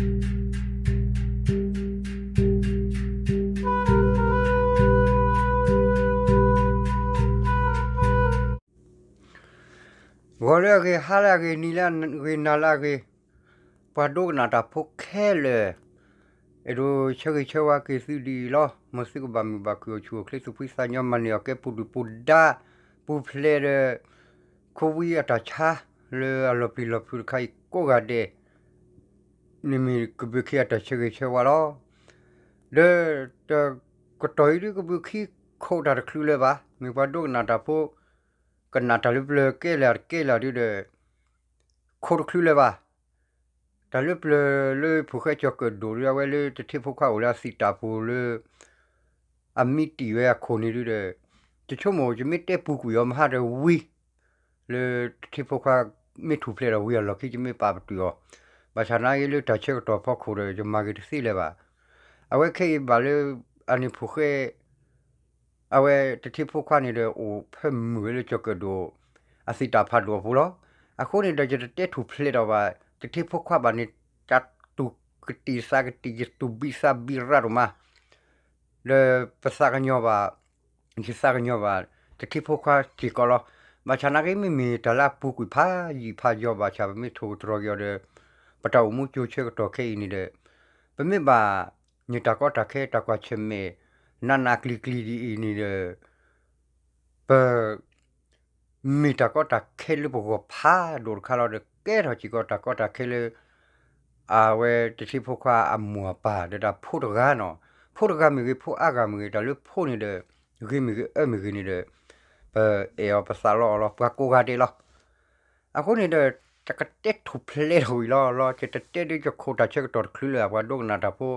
ဂီၤလၢအဂ့ၤ, ဟါလၢအဂ့ၤ, နံၤလၢအဂ့ၤ, နၤလၢအဂ့ၤ, ပှၤဒိကနၣ်တၢ်ဖိခဲလၢာ်, အဲၣ်ဒိးဆၢဂ့ၤဆၢဝါက့ၤသုဒ်အံၤလီၤ. မ်သုကဘၣ်မုာ်ဘၣ်ခုၣ် အိၣ်ဆူၣ်အိၣ်ချ့ သူၣ်ဖှံသးညီ မၤန့ၢ်အီၣ်ကဲ ပူၤဒုၣ်ပူၤဒါ ပူၤဖျဲးဒီး ခိဝံအတၢ်ဆါ လၢအလီၤပျံၤလီၤဖုးတခါအံၤ ကိးဂၤဒဲး န့ၣ်မ့ၢ်ကဘုးခံအတၢ်ဆၢဂ့ၤဆၢဝါလီၤ. ဒီးတကတီၢ်အံၤဒုး ကဘုးခံခိးတၢ်တချုးလၢၤဘၣ်. မ့ၢ်ပှၤဒိကနၣ်တၢ်ဖိ ကနၣ်တၢ်လၢပျၢၤကဲလၢာ်တကဲလၢာ်ဒုးဒီး ခိးတချုးလၢၤဘၣ်. တၢ်လၢပျၢၤလၢဖုၣ်ဃဲကၠီၤကၢၣ်ဒိၣ်ဒုး အဝဲလၢတထံဖိခွါအိၣ်လၢအသံၣ်တၢ်ပူၤလၢ အမံတံၢ်ဝဲအခိၣ်န့ၣ်ဒုးဒီး ယဆိကမိၣ် ယမ့ၢ်တဲပူၤကွံာ်အီၤမဟါဒီးဝံၤ လၢတထံဖိခွါမ့ၢ်ထူၣ်ဖျဲးဒီးဝံၤအလီၢ်ခံ ယမ့ၢ်ပာ်ပတုာ်အီၤ, ဘၣ်ဆၣ်နာ်က့လၢတၢ်ဆၢကတီၢ်ဖီခိၣ်ဒီး ယမၤဂ့ၤတသ့လၢၤဘၣ်. အဝဲခဲအံၤဘၣ်လၢ အန့ၣ်ဖုၣ်ဃဲ အဝဲတထံဖိခွါန့ၣ်ဒီး အိၣ်ဖၢမုၢ်ဝဲလၢကၠီၤကၢၣ်ဒိၣ် အသံၣ်တၢ်ဖးဒိၣ်အပူၤလီၤ. အဃိန့ၣ်ဒီး ယတတဲထူၣ်ဖျဲးထီၣ်ဘၣ် တထံဖိခွါဘၣ်န့ၣ် တၢ်တူၢ်ကတံာ်သးကတံာ် ယတူၢ်ဘံၣ်သးဘံၣ်ရၣ်ဒိၣ်မး ဒီးပသးကညီၤဘၣ် ယသးကညီၤဘၣ် တထံဖိခွါစ့ၢ်ကီးလီၤ. ဘၣ်ဆၣ်နာ်က့ မ့မ့ၢ်တၢ်လၢအပူၤကွံာ်ဖးယံာ်ဖးယီၤ ဘၣ်ဆၣ်ပမ့ၢ်ထိၣ်ကတြီၤက့ၤအီၤဒီး ပတၢ်အိၣ်မူကၠိဆၢကတီၢ်ခဲအံၤန့ၣ်ဒီး ပမ့ၢ်ဘၣ်န့ၢ်တၢ်ကီတၢ်ခဲ တၢ်ကွၢ်ဆၢၣ်မဲာ် နးနးကျံၤကျံၤဒ်အံၤန့ၣ်ဒီး ပ မ့ၢ်တၢ်ကီတၢ်ခဲလၢပဂီၢ်ဖးဒိၣ်တခါလီၤ. ဒီးကဲထီၣ်စ့ၢ်ကီးတၢ်ကီတၢ်ခဲလၢ အဝဲတထံဖိခွါအမိၢ်အပၢ် ဒီးတၢ်ဖိတဂၤနီၤ, ဖိတဂၤမ့ၢ်ဂ့ၤ ဖိအါဂၤမ့ၢ်ဂ့ၤ တၢ်လၢဖိန့ၣ်ဒီး ဂ့ၤမ့ၢ်ဂ့ၤ အၢမ့ၢ်ဂ့ၤန့ၣ်ဒီး ပအဲၣ်အီၤပသးလီအီၤလီၤ ပှၤကိးဂၤဒဲးလီၤ. အဃိန့ၣ်ဒီး တကတဲထူၣ်ဖျဲးထီၣ်ဝံၤလီၤလီၤ. ယတတဲဒ် ယခိၣ်တၢ်ဆၢကတီၢ်တချုးလၢၤ ပှၤဒိကနၣ်တၢ်ဖိ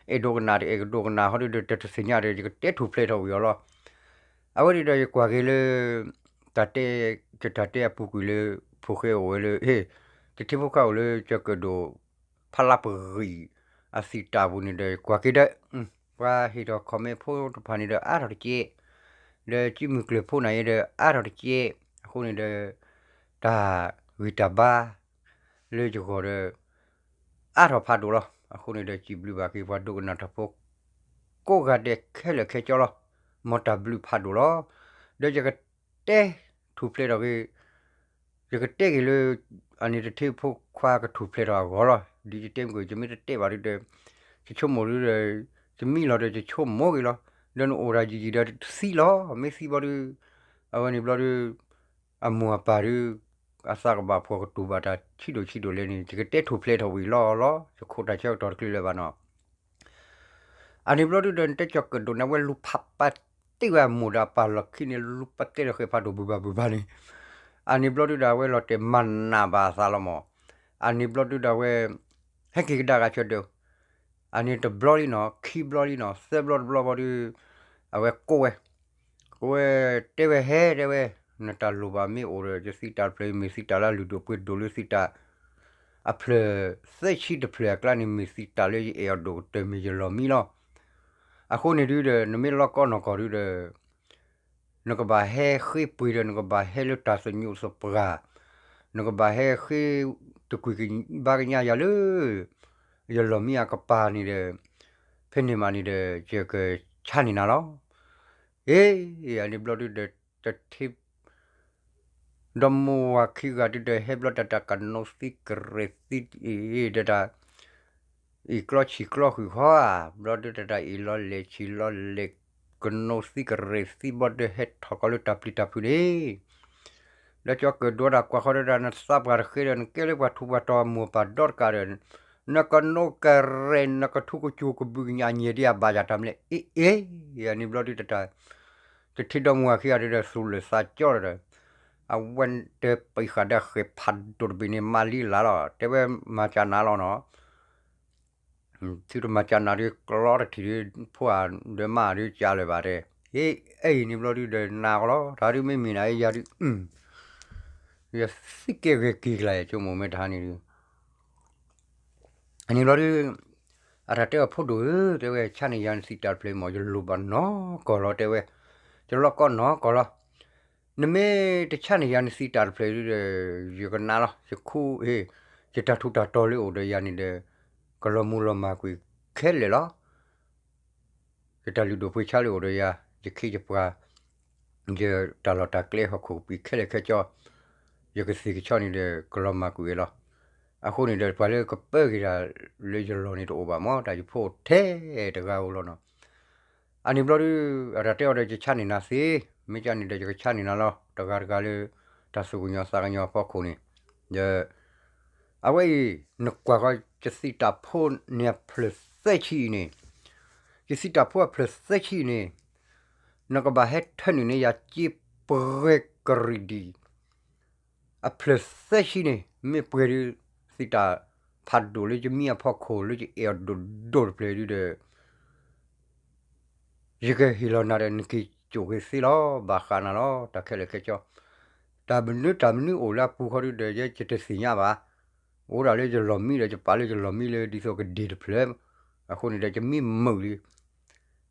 အဲၣ်ဒိးကနၣ်တအဲၣ်ဒိးကနၣ်ဟီဒုးဒီး တတသ့ၣ်ညါဒီး ယကတဲထူၣ်ဖျဲးထီၣ်ဝံၤအီၤလီၤ. အဝဲဒ်ဒီး ယကွၢ်က့ၤလၢ တၢ်တဲ ယတၢ်တဲအပူၤကွံာ်လၢ ဖိၣ်ဃဲအိၣ်ဝဲလၢ ဟ့ၣ် တထံဖိခွါအိၣ်လၢကၠီၤကၢၣ်ဒိၣ် ဖးလါပဂံၢ် အသံၣ်တၢ်ပူၤန့ၣ်ဒီး ကွၢ်က့ၤဒီး ပှၤဟ့ၣ်ထီၣ် comment ဖိတဖၣ်န့ၣ်ဒီး အါထီၣ်တကဲး, ဒီးစုမုၢ်ကျၢၢ်ဖိနၤအံၤဒီး အါထီၣ်တကဲး, အဃိန့ၣ်ဒီး တၢ်ဂံၢ်တၢ်ဘါ လၢယဂီၢ်ဒီး အါထီၣ်ဖးဒိၣ်လီၤ. အဃိန့ၣ်ဒီး စံးဘျုးဘၣ်က့ၤ ပှၤဒိကနၣ်တၢ်ဖိ ကိးဂၤဒဲးခဲလၢာ်ခဲဆ့လီၤ. မ်တၢ်ဘျုးဖးဒိၣ်လီၤ. ဒီးယကတဲထူၣ်ဖျဲးထီၣ်က့ၤ ယကတဲက့ၤလၢ အန့ၣ်တထံဖိခွါကထူၣ်ဖျဲးထီၣ်အဂီၢ်လီၤ. ဒ်ယတဲမုၢ်က ယမ့ၢ်တတဲဘၣ်ဒုးဒီး ယဆိကမိၣ်ဒုးဒီး ယမံလီၤဒီးယဆိကမိၣ်က့ၤလီၤ. ဒီးနအိၣ်တၢ်ယံာ်ယံာ်ဒီးသံလီၤ. မ့ၢ်သံဘျီဒုး အဝဲန့ၣ်ဘျီဒုး အမိၢ်အပၢ်ဒုး အသးကဘၣ်ဖှီၣ်ကတူၢ်ဘၣ်တၢ်ဆံးဒိၣ်ဆံးဒိၣ်လဲၣ်န့ၣ် ယကတဲထူၣ်ဖျဲးထီၣ်ဝံၤလီၤလီၤ. ယခိၣ်တၢ်ဆၢကတီၢ်တချုးလၢၤဘၣ်နီၤ. အန့ၣ်ဘျီဒုးဒီး နတဲကၠီၤကၢၣ်ဒိၣ်န့ၣ် အဝဲလူၤဖးပာ်တ့ၢ်ဝဲအမိၢ်ဒီးအပၢ်လီၢ်ခံန့ၣ် လူၤပာ်တ့ၢ်ဒီးဃဲးဖးဒိၣ်ဘုဘၣ်ဘုဘၣ်န့ၣ်, အန့ၣ်ဘျီဒုးဒီး အဝဲလီၤတဲာ်မၤနးဘၣ်အသးလီၤမး. အန့ၣ်ဘျီဒုးဒီး အဝဲ ဟဲက့ၤကဒါက့ၤဆၢဒၢး, အန့ၣ်တဘျီလံနီၤ ခံဘျီလံနီၤ သၢဘျီတဘျီဘျီဒုး အဝဲကိးဝဲ ကိးဝဲ တဲဝဲ ဟဲ တဲဝဲ, နတၢ်လိၣ်ဘၣ်မ့ၢ်အိၣ်ဒီး ယသံတၢ်တဖျၢၣ် မ့ၢ်သံတၢ်လၢအလုၢ်ဒိၣ်ပှ့ၤဒိၣ်လၢသံတၢ် အဖျၢၣ် သၢဆံတဖျၢၣ်အကျါန့ၣ် မ့ၢ်သံတၢ်လၢယအဲၣ်အီၤဒိၣ်ကတၢၢ် မ့ၢ်ယလီၢ်မံလီၤ. အဃိန့ၣ်ဒုးဒီး နမ့ၢ်လီၢ်ကီၢ်နီၢ်ကီၢ်ဒုးဒီး နကဘၣ်ဟဲဃ့ပှ့ၤဒီး နကဘၣ်ဟဲလၢတၢ်သညိးသပှၢ်, နကဘၣ်ဟဲဃ့တကွံာ်ကဘါကညါယၤလၢ ယလီၢ်မံအကပၤန့ၣ်ဒီး ဖဲန့ၣ်မးန့ၣ်ဒီး ယကဆါန့ၢ်နၤလီၤ. အ့ အန့ၣ်ဘျီဒုးဒီး တထံ ဒီမိၢ်ဝၤခံဂၤဒုးဒီး ဟဲဘျီတၢ်တၢ်ကနိးသံကရဲၣ်သံအံၤဒီးတၢ် အံၤကျီဆံးကျီဃုာ်ဃီဧါ, ဘျီဒုးတၢ်တၢ်အံၤလီၤလဲၣ်ဆံးလီၤလဲၣ် ကနိးသံကရဲၣ်သံဘျီဒုးဟဲထီၣ်ကီးလၢတၢ်ပျံၤတၢ်ဖုးန့ၣ်, ဒီးကၠီၤကၢၣ်ဒိၣ်တၢ်ကွၢ်ဃီဒီးတၢ် နသးပှၢ်တဃ့ဒီး နကဲလၢပှၤထူးပှၤတီၤအမိၢ်အပၢ်ဒီတကးဒီး နကနိးကရဲၣ် နကထူကစူၤကဘုးကညးအညဲၣ်ဒ်အဘၣ်ယၤတၢ်မလဲၣ် အ့ အ့ အန့ၣ်ဘျီဒုးတၢ် တထံဒီမိၢ်ဝၤခံဂၤဒုးဒီး သူၣ်လၢာ်သးကၠီဒီး အဝဲတဲပံၤဃာ်ဒီးဃဲးဖးဒိၣ်တဘ့ၣ်န့ၣ် မၤလံလၢ်လီၤ တဲဝဲမၤစၢ်နၤလီၤနီၤ, သုတမၤစၢ်နၤဒုး ကျီတထံၣ်ဒုး ဖိဧါဒီးမါဒုးကၢ်လၢၤဘၣ်တဲ, အ့ အံၤန့ၣ်ဘျီဒုးဒီးနၤကီးလီၤ တၢ်ဒုးမ့မ့ၢ်နၤယၤဒုး ယသံကဲဂဲၤက့ၤကျါ ယဆိကမိၣ်မ့ၢ်တဟါန့ၣ်ဒုး အန့ၣ်ဘျီဒုး အတၢ်တဲအီၤဖိဒိၣ်ဧၢ တဲဝဲ ဆါန့ၢ်ယၤနသံတၢ်တဖျၢၣ်မး ယလိၣ်ဘၣ်နီၢ်ကီၢ်လီၤတဲဝဲ, ယလီၢ်ကီၢ်နီၢ်ကီၢ်လီၤ, နမ့ၢ်တဆါန့ၢ်ယၤနသံတၢ်တဖျၢၣ်ဒုးဒီး ယကနၣ်လီၤ ယခူ ယတၢ်ထူးတၢ်တီၤလၢအိၣ်ဒီးယၤန့ၣ်ဒီး ကလီၤမူလီၤမၢ်ကွံာ်ခဲလၢာ်လီၤ. ယတၢ်လုၢ်ဒိၣ်ပှ့ၤဆါလၢအိၣ်ဒီးယၤ, ယခ့ယပှၤ, ယတၢ်လီၢ်တၢ်ကျဲဟီၣ်ခိၣ်ကပံာ်ခဲလၢာ်ခဲဆ့, ယကသ့ၣ်ကဆီန့ၣ်ဒီး ကလီၤမၢ်ကွံာ်အလီၤ. အဃိန့ၣ်ဒီး ပှၤလၢကပၢက့ၤတၢ်လၢယလီၢ်န့ၣ်တအိၣ်ဘၣ်မး, တၢ်ယဖိအိၣ်ထဲတဂၤဧိၤလီၤနီၤ. အန့ၣ်ဘျီဒုး အတၢ်တဲအီၤဒီး ယဆါန့ၢ်နၤသ့, မ့ၢ်ကန့ၣ်ဒီး ယကဆါန့ၢ်နၤလီၤ, တဂၤတဂၤလၢ တၢ်သူၣ်ကညီၤသးကညီၤအဖီခိၣ်န့ၣ်, ဒီး အဝဲအံၤ နကွၢ်ဃီ ယသံတၢ်ဖိန့ၣ်အဖျၢၣ်သၢဆံအံၤန့ၣ်, ယသံတၢ်ဖိအဖျၢၣ်သၢဆံအံၤန့ၣ်, နကဘၣ်ဟဲထၢနုာ်န့ၢ်ယၤစ့ပှဲၤကရံၣ်ဒံၣ် အဖျၢၣ်သၢဆံန့ၣ် မ့ၢ်ပှဲၤဒုး သံတၢ်ဖးဒိၣ်လၢယမံအဖီခိၣ်လၢယအဲၣ်အီၤဒိၣ်ဒိၣ်တဖျၢၣ်ဒုးဒီး ယကဟ့ၣ်လီၤနၤဒီး နက့ၤစိာ်က့ၤသ့လီၤ, ဘၣ်ဃးနၤလီၤ, တၢ်ခဲလၢာ်ခဲဆ့, တၢ်မနုၤတၢ်မနုၤအိၣ်လၢအပူၤဃီဒုးဒီး ယဲယတသ့ၣ်ညါဘၣ်, အိၣ်ဒၣ်လၢယလီၢ်မံဒီး ယပာ်လၢယလီၢ်မံလၢဒ်သိးကဒ့ၣ်တဖျၢၣ်, အဃိန့ၣ်ဒီး ယမံမုာ်လံ,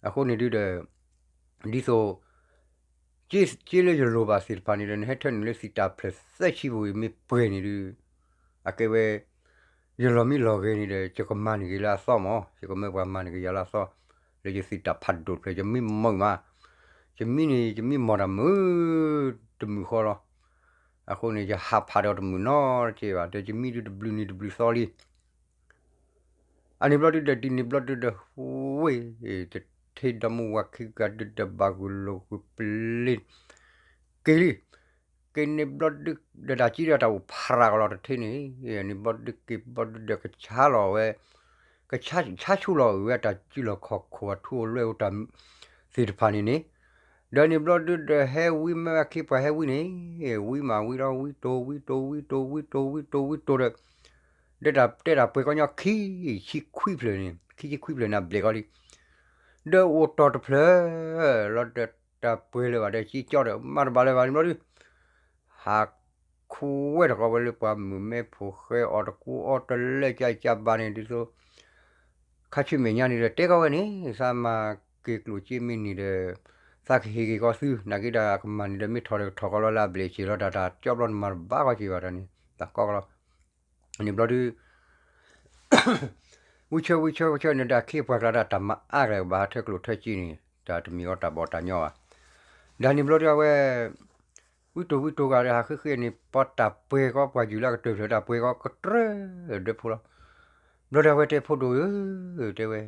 အဃိန့ၣ်ဒုးဒီး ဒ်သိး က့လၢယလိၣ်ဘၣ်သ့ၣ်တဖၣ်န့ၣ်ဒီး နဟဲထၢနုာ်လၢသံတၢ်ဖျၢၣ်သၢဆံပူၤအံၤမ့ၢ်ပှဲၤန့ၣ်ဒုး, အကဲဝဲ ယလီၢ်မံလီၢ်ဂဲၤန့ၣ်ဒီး ယကမၤန့ၢ်က့ၤလၢအသီမး, ယကမၢပှၤမၤန့ၢ်က့ၤယၤလၢအသီ, လၢယသံတၢ်ဖးဒိၣ်တဖျၢၣ် ယမံမုာ်မး, ယမံန့ၣ် ယမံမီၢ်တၢ်မုာ်တမုာ်ဃီလီၤ. အဃိန့ၣ် ယဟးဖးဒီးတမုာ်နီတကဲဘၣ်, ဒီးယမံဒုးတဘျုးနံၤတဘျုးသီလံ. အန့ၣ်ဘျီဒုးဒီး ဒ်န့ၣ်ဘျီဒုးဒီး ဝ့ၢ် တထ့ဒီမါဝၤခံဂၤဒုးဒီး ဘၣ်ဂုာ်လိာ်ကွံာ်ပလ့ၤ က့ၤလံ, က့ၤန့ၣ်ဘျီဒုးဒီး တၢ်ကံဒီးတၢ်အိၣ်ဖးရၤကလီၤတထ့န့ၣ်, န့ၣ်ဘျီဒုးက့ၤဘျီဒုးဒီး ကဆါလီၤဝဲ, ကဆါဆါဆူလီၤအုၣ်ဝဲတၢ်စုလီၢ်ခီၣ်ခိၣ် အထူအလွဲၢ်အိၣ်တၢ်သ့ၣ်တဖၣ်န့ၣ်န့ၣ်, ဒီးန့ၣ်ဘျီဒုးဒီး ဟဲဝံမ့ၢ်အခ့ပှၤဟဲဝံန့ၣ်, ဝံမးဝံလီၤ ဝံတိၤ ဝံတိၤ ဝံတိၤ ဝံတိၤ ဝံတိၤ ဝံတိၤဒီး ဒီးတၢ်တဲတၢ်ပှဲၤကီညီခံ ဆံခွံဖျၢၣ်န့ၣ်, ခံဆံခွံဖျၢၣ်န့ၣ် အဘျဲၣ်ကီလံ, ဒီးအိၣ်တီၢ်တဖျၢၣ်လီၤဒီး တၢ်ပှဲၤလၢၤဘၣ်ဒီး က့ကၠီဒီး မၤတဘၣ်လၢၤဘၣ်န့ၣ်ဘျီဒုး, ဟးခူဝဲတကီဝဲလၢပှၤမုၣ်မဲဖိဃဲအီၤတကူအီၤတလၢကၢကၢဘၣ်န့ၣ် ဒ်သိး ခါဆူမဲာ်ညါန့ၣ်ဒီး တဲကီဝဲန့ၣ် သးမၤက့ၤကျိၣ်စ့မ့ၢ်န့ၣ်ဒီး သးကဟ့ၣ်က့ၤကီသု, နာ်က့ဒီးအကမၣ်န့ၣ်ဒီး မ့ၢ်ထီၣ်ဒီးထီၣ်ကီလီၤလၢအဘျဲၣ်စ့ၢ်လီၤ တၢ်တၢ်ကၠီဘျီန့ၣ်မၤတဘၣ်ကီက့ၤဘၣ်တၢ်န့ၣ် တၢ်ကီကလီၤ. န့ၣ်ဘျီဒုး ဝံဆၢဝံဆၢဝံဆၢန့ၣ်ဒီး အခ့အပှၤကျါဒီး တၢ်မၤအါကလဲာ်ဘၣ် ထၢကျိၣ်ထၢစ့န့ၣ် တၢ်တမံၤအီၤတၢ်ဘီၣ်တၢ်ညီဘၣ်. ဒီးန့ၣ်ဘျီဒုးအဝဲ ဝံတိၤဝံတိၤဂၤဒီးဟးဃ့ဃ့န့ၣ် ပှၤတၢ်ပှဲၤကီ ပှၤယူၤလၢကတၢၢ်ဖျၢၣ်တၢ်ပှဲၤကီကတြၢၢ်ဒၢဖိလီၤ. ဘျီဒုးအဝဲတဲဖိဒိၣ်ဧၢ, တဲဝဲ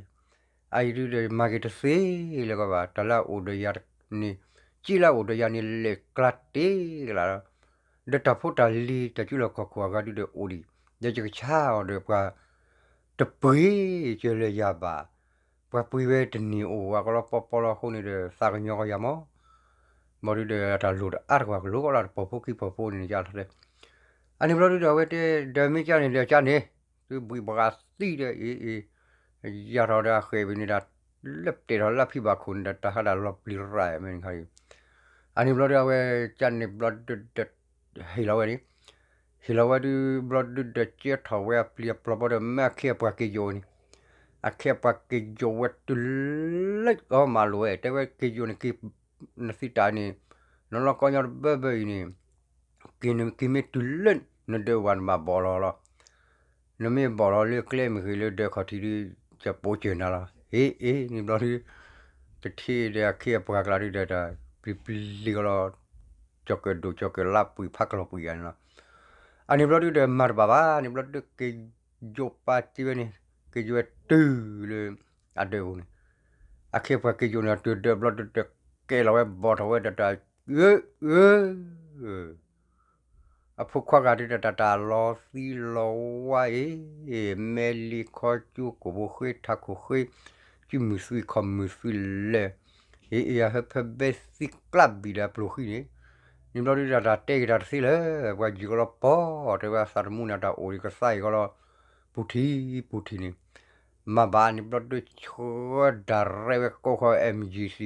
အအံၤဒုးဒီးမၤက့ၤတသ့လၢၤကီဘၣ် တၢ်လၢအအိၣ်ဒီးယၤန့ၣ်, စ့လၢအအိၣ်ဒီးယၤန့ၣ် လဲၤကျါတ့ၢ်ကလးလီၤ. ဒီးတၢ်ဖိတၢ်လံၤ တၢ်စုလီၢ်ခီၣ်ခိၣ်အဂၤဒုးဒီးအိၣ်ဒံး, ဒီးယကဆါအီၤဒီးပှၤတပှ့ၤကလၢယၤဘၣ်, ပှၤပှ့ၤဝဲတန့ၢ်အိၣ်ဝဲကလီပီပီလီၤအဃိန့ၣ်ဒီး သးကညီၤကီယၤမး ဘျီဒုးဒီးတၢ်လိၣ်တအါတကွၢ်ကလိကီလၢတပီၢ်ဖိခံပီၢ်ဖိန့ၣ် ယါထီၣ်တဲ, အန့ၣ်ဘျီဒုးဒီးအဝဲတဲ ဒီးမ့ၢ်ကၢန့ၣ်ဒီးကၢန့ၣ်, သုဘှံးဘှးသံဒီးအံၤအံၤ, ယါထီၣ်ဒီးအဃဲၣ်ဝံၤန့ၣ်ဒီး လၢပတဲာ်ထီၣ်လၢဖံဘၣ်ခိၣ်န့ၣ်ဒီး တၢ်ဟးဒၣ်လီၤပျံၤရၤမ့ၢ်န့ၣ်ခါအံၤ, အန့ၣ်ဘျီဒုးအဝဲကၢန့ၣ်ဘျီဒုးဒီး ဟ့ၣ်လီၤဝဲန့ၣ်, ဟ့ၣ်လီၤဝဲဒုး ဘျီဒုးဒီးကဲထီၣ်ဝဲအပျံၤအပျီဘီဒီး မ့ၢ်အခ့အပှၤက့ၤယိာ်န့ၣ်, အခ့အပှၤက့ၤယိာ်ဝဲတုၤလၢအီၤမးလိာ်ဝဲ တဲဝဲက့ၤယိာ်န့ၣ်က့ၤ နသံတၢ်န့ၣ်, နလီၤကီညီတဘၢဘၢအံၤန့ၣ်, က့ၤနက့ၤမ့ၢ်တုၤလၢနဒၢးဝၤနဘၣ်ဘီၣ်လီၤလီၤ. နမ့ၢ်ဘီၣ်လီၤလၢကျဲမ့ၢ်ဂ့ၤလၢဒၢးခီၣ်ထံးဒုး ယပိာ်စၢၤနၤလီၤ. ဟ့ၣ်အ့ၣ်န့ၣ်ဘျီဒုး တထံၣ်ဒီးအခ့အပှၤကျါဒုးဒီးတၢ်ပျံၤပျံၤကလီၤ ကၠီၤကၢၣ်ဒိၣ်ကၠီၤကၢၣ်လါပှံၤဖးကလီၤပှံၤဂၤန့ၣ်လီၤ. အန့ၣ်ဘျီဒုးဒီးမၤတဘၣ်ဘၣ် န့ၣ်ဘျီဒုးက့ၤယိာ်ပာ်စ့ဝဲန့ၣ် က့ၤယိာ်ဝဲတုၤလၢ အဒၢးပူၤန့ၣ်, အခ့အပှၤက့ၤယိာ်န့ၣ် တုၤဒၢးဘျီဒုးဒီးကဲလီၤဝဲဘီၣ်ထီၣ်ဝဲဒီးတၢ် အၢ အၢ အဖိခွါဂၤဒုးဒီးတၢ်တၢ်လီၤသံလီၤဝါအံၤ, မဲလံခီကၠူကိာ်ဘိဃ့ထးခိၣ်ဃ့, ကၠူမုၢ်သွံၣ်ခီၣ်မုၢ်သွံၣ်လၢာ်, အံၤအံၤအဟၢဖၢဘဲသံကျးဘံၣ်ဒီးအပျိၤဃံန့ၣ်, န့ၣ်ဘျီဒုးတၢ်တၢ်တဲက့ၤတၢ်တသ့လၢၤ, ပှၤယံၤကီလီၤပီၢ် တဲဝဲအသးတမူန့ၣ် တၢ်အိၣ်ဒံးကသါအံၤကီလီၤ, ပူၤထံ ပူၤထံန့ၣ်, မၤဘၣ်န့ၣ်ဘျီဒုးဆှၢဒၣ်ရဲၣ်ဝဲကီၢ်ခီ MGC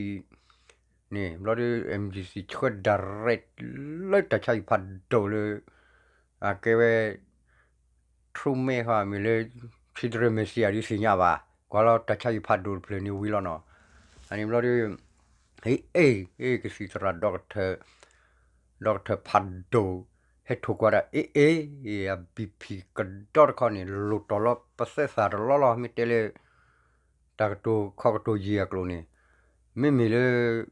န့ၣ် ဘျီဒုး MGC ဆှၢဒၣ်ရဲၣ်လၢတၢ်ဆါဟံၣ်ဖးဒိၣ်လၢ အကဲဝဲ ထရူမဲဃီမ့ၢ်လၢ ထံတရၢမဲာ်ဆံးယၤဒုးသ့ၣ်ညါဘၣ်, ကွၢ်လီၤတၢ်ဆါဟံၣ်ဖးဒိၣ်တဖျၢၣ်န့ၣ်ဝံၤလီၤနီၤ, အန့ၣ်ဘျီဒုး ဟ့ၣ်အ့ၣ် ကသံၣ်သရၣ် ဒီကထၢၣ်ဖးဒိၣ် ဟဲထိၣ်ကွၢ်ဒၣ်အ့ၣ်အ့ၣ် အဘံၣ်ဖံးကဒီတခီန့ၣ် လိၣ်တီၤလီၤပသဲသးတလီၢ်လီၤ. မ့ၢ်တဲလၢ တၢ်ကတိၤခီကတိၤယံာ်အကျိၤန့ၣ် မ့မ့ၢ်လၢ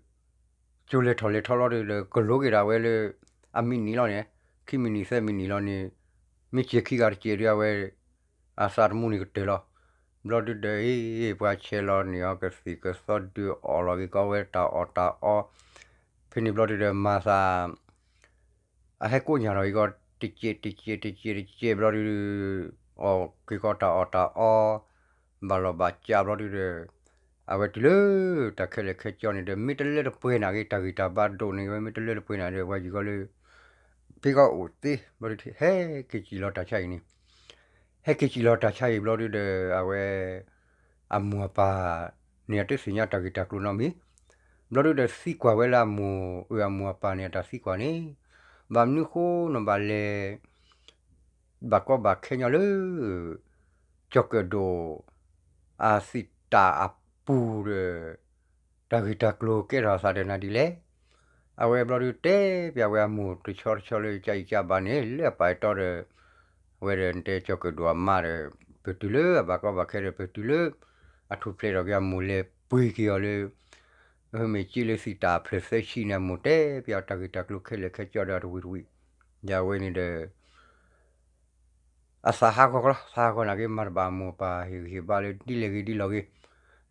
ကၠိလဲၤထီၣ်လဲၤထီလီၤဒီး ကလိက့ၤဒၣ်ဝဲလၢ အမံးနံးလီၤန့ၣ်, ခံမံးနံးသၢမံးနံးလီၤန့ၣ်, မ့ၢ်စဲၤခံဂၤတစဲးဒီး အဝဲ အသးတမူန့ၣ်ကတၢၢ်လီၤ. ဘျီဒုဒီး ပှၤဆဲးလီၤန့ၢ်အီၤကသံၣ်ကသီဒုးအီၣ်လီၤက့ၤကီးဝဲတၢ်အီၣ်တၢ်အီ, ဖဲန့ၣ်ဘျီဒုဒီး မၤသး အဟဲကိးညၣ်ထီၣ်က့ၤကီး တစဲးတစဲးတစဲးတစဲးဘျီဒုဒီး အီၣ်က့ၤကီးတၢ်အီၣ်တၢ်အီ ဘၣ်လီၢ်ဘၣ်စးဘျီဒုဒီး အဝဲတုၤလၢ တၢ်ခဲလၢာ်ခဲဆ့န့ၣ်ဒီး မ့ၢ်တလၢတပှဲၤနာ်က့ တၢ်ဂံၢ်တၢ်ဘါဒိၣ်န့ၣ်ဝဲ မ့ၢ်တလၢတပှဲၤနာ်ဒီး ပှၤယံၤကီးလၢ ဖဲကီးအိၣ်သ့ဘျီဒု ဟဲက့ၤစံၣ်လီၤတၢ်ဆါအံၤန့ၣ် ဟဲက့ၤစံၣ်လီၤတၢ်ဆါအံၤဘျီဒုဒီး အဝဲ အမိၢ်အပၢ်န့ၣ် အတသ့ၣ်ညါတၢ်ဂ့ၢ်တၢ်ကျိၤနီတမံၤ, ဘျီဒုဒီးသံကွၢ်ဝဲလၢအမိၢ် အၢ အမိၢ်အပၢ်န့ၣ် အတၢ်သံကွၢ်န့ၣ်, ဘၣ်မနုၤဃိနဘၣ်လဲၤ ဘၣ်ကီဘၣ်ခဲညီလၢ ကၠီၤကၢၣ်ဒိၣ် အသံးတၢ်အပူၤဒီး တၢ်ဂ့ၢ်တၢ်ကျိၤကဲထီၣ်အသးဒီးနၤဒ်လဲၣ်. အဝဲဘျီဒုတဲပျးဝဲအမိၢ်တဆီတဆီလၢကၠါအံၤကၠါဘၣ်န့ၣ် လၢအပာ်အတီဒီး အဝဲဒီးတဲကၠီၤကၢၣ်ဒိၣ်အမါဒီး ပတုၤလၢအဘၣ်ကီဘၣ်ခဲဒီး ပတုၤလၢ အထူၣ်ဖျဲးထီၣ်က့ၤအမိၢ်လဲၤပှ့ၤက့ၤအီၤလၢ မ့ၢ်က့လၢသံးတၢ်အဖျၢၣ်သၢဆံန့ၣ် အမိၢ်တဲပျးအီၤတၢ်ဂ့ၢ်တၢ်ကျိၤခဲလၢာ်ခဲဆ့ဒီးတဝံၤတဝံၤ, ဒီးအဝဲန့ၣ်ဒီး အသးဟးဂီၤကလီၤ သးဟးဂီၤနာ်က့ မၤတဘၣ်အမိၢ်အပၢ်ဟ့ၣ်ဂံၢ်ဟ့ၣ်ဘါလၢဒ်လဲၣ်ဂ့ၤဒ်လဲၣ်ဂ့ၤ,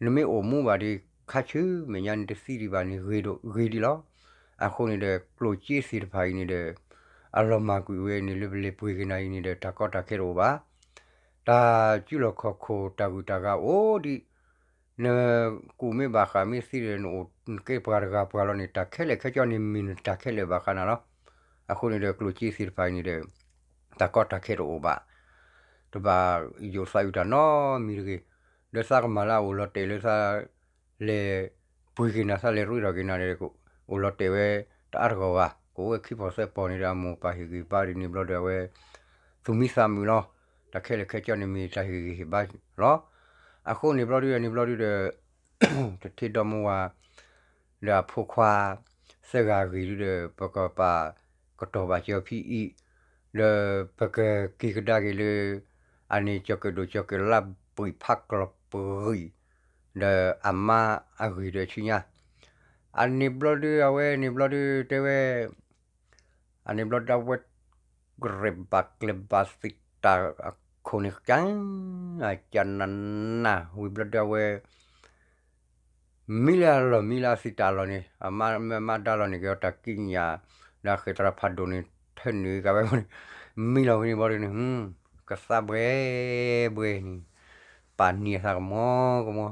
နမ့ၢ်အိၣ်မူဘၣ်ဒီး ခါဆူမဲာ်ညါန့ၣ်တသံဒံးဘၣ်န့ၣ်ဂ့ၤဒိၣ်ဂ့ၤဒံးလီၤ. အဃိန့ၣ်ဒီး ကျိၣ်စ့သ့ၣ်တဖၣ်အံၤန့ၣ်ဒီး အလီၤမၢ်ကွံာ်ဝဲန့ၣ်လၢပလဲၤပှ့ၤက့ၤနၤအံၤန့ၣ်ဒီး တၢ်ကီတၢ်ခဲတအိၣ်ဘၣ်. တၢ်စုလီၢ်ခီၣ်ခိၣ်တၢ်ဂုၤတၢ်ဂၤအိၣ်ဒံး နကူၣ်မ့ၢ်ဘၣ်ဃးမ့ၢ်သံဒီး နအိၣ်နကဲပှၤတဂၤပှၤလီၤန့ၣ် တၢ်ခဲလၢာ်ခဲဆ့န့ၣ်မ့ၢ်နတၢ်ခဲလၢာ်ဘၣ်ဃးနၤလီၤ. အဃိန့ၣ်ဒီး ကျိၣ်စ့သ့ၣ်တဖၣ်အံၤန့ၣ်ဒီး တၢ်ကီတၢ်ခဲတအိၣ်ဘၣ်. တဘၣ်ယိးသးအုးတၢ်နီတမံၤတဂ့ၤ. ဒီးသးကမၤလၢအအိၣ်လီၤတဲာ်လၢသး လဲၤပှ့ၤက့ၤနၤ သးလဲၤရ့ထီၣ်က့ၤနၤဒီး အိၣ်လီၤတဲာ်ဝဲတအါတဂီၢ်ဘၣ်. ကအိၣ်ဝဲခံပီၤသၢပီၤန့ၣ်ဒီး အမိၢ်အပၢ်ဟ့ၣ်ဂံၢ်ဟ့ၣ်ဘါဒ်န့ၣ်ဘျီဒီး အဝဲ သူၣ်မံသးမုာ်လီၤ. တၢ်ခဲလၢာ်ခဲဆ့န့ၣ်မ့ၢ်တၢ်ဟ့ၣ်ဂံၢ်ဟ့ၣ်ဘါလီၤ. အဃိန့ၣ်ဘျီဒုဒီး န့ၣ်ဘျီဒုဒီး တထ့ဒီမါဝၤ ဒီးအဖိခွါ သၢဂၤအဂ့ၢ်ဒုဒီး ပကပာ်ကတီၢ်ဘၣ်စၢၤဖံအံၤ ဒီးပကက့ၤကဒါက့ၤလၢ အန့ၣ်ကၠီၤကၢၣ်ဒိၣ်ကၠီၤကၢၣ်လါပှံာ်ဖးကျီၢ်ပဂံၢ် ဒီးအမါအဂ့ၢ်ဒီးဆူညါ အန့ၣ်ဘျီဒုအဝဲန့ၣ်ဘျီဒုတဲဝဲ အန့ၣ်ဘျီဒုအဝဲ ကရဲၣ်ဘၣ်ကျဲၤဘၣ်သံးတၢ်အခိၣ်န့ၣ် က ကနန ဝံၤဘျီဒုအဝဲ မံလၢအလီၢ်မံလၢအသံးတၢ်အလီၢ်န့ၣ် အမါမၢအမါဒါလီၤန့ၢ်က့ၤအီၤတၢ်ကံးညာ် ဒီးအဃဲၢ်သရၣ်ဖးဒိၣ်န့ၣ် ထၢနုာ်က့ၤဝဲန့ၣ် မံလီၤဝဲန့ၣ်ဘျီဒုန့ၣ် ကသါဘှဲဘှဲန့ၣ် ပာ်နံၤအသးကမီကမီ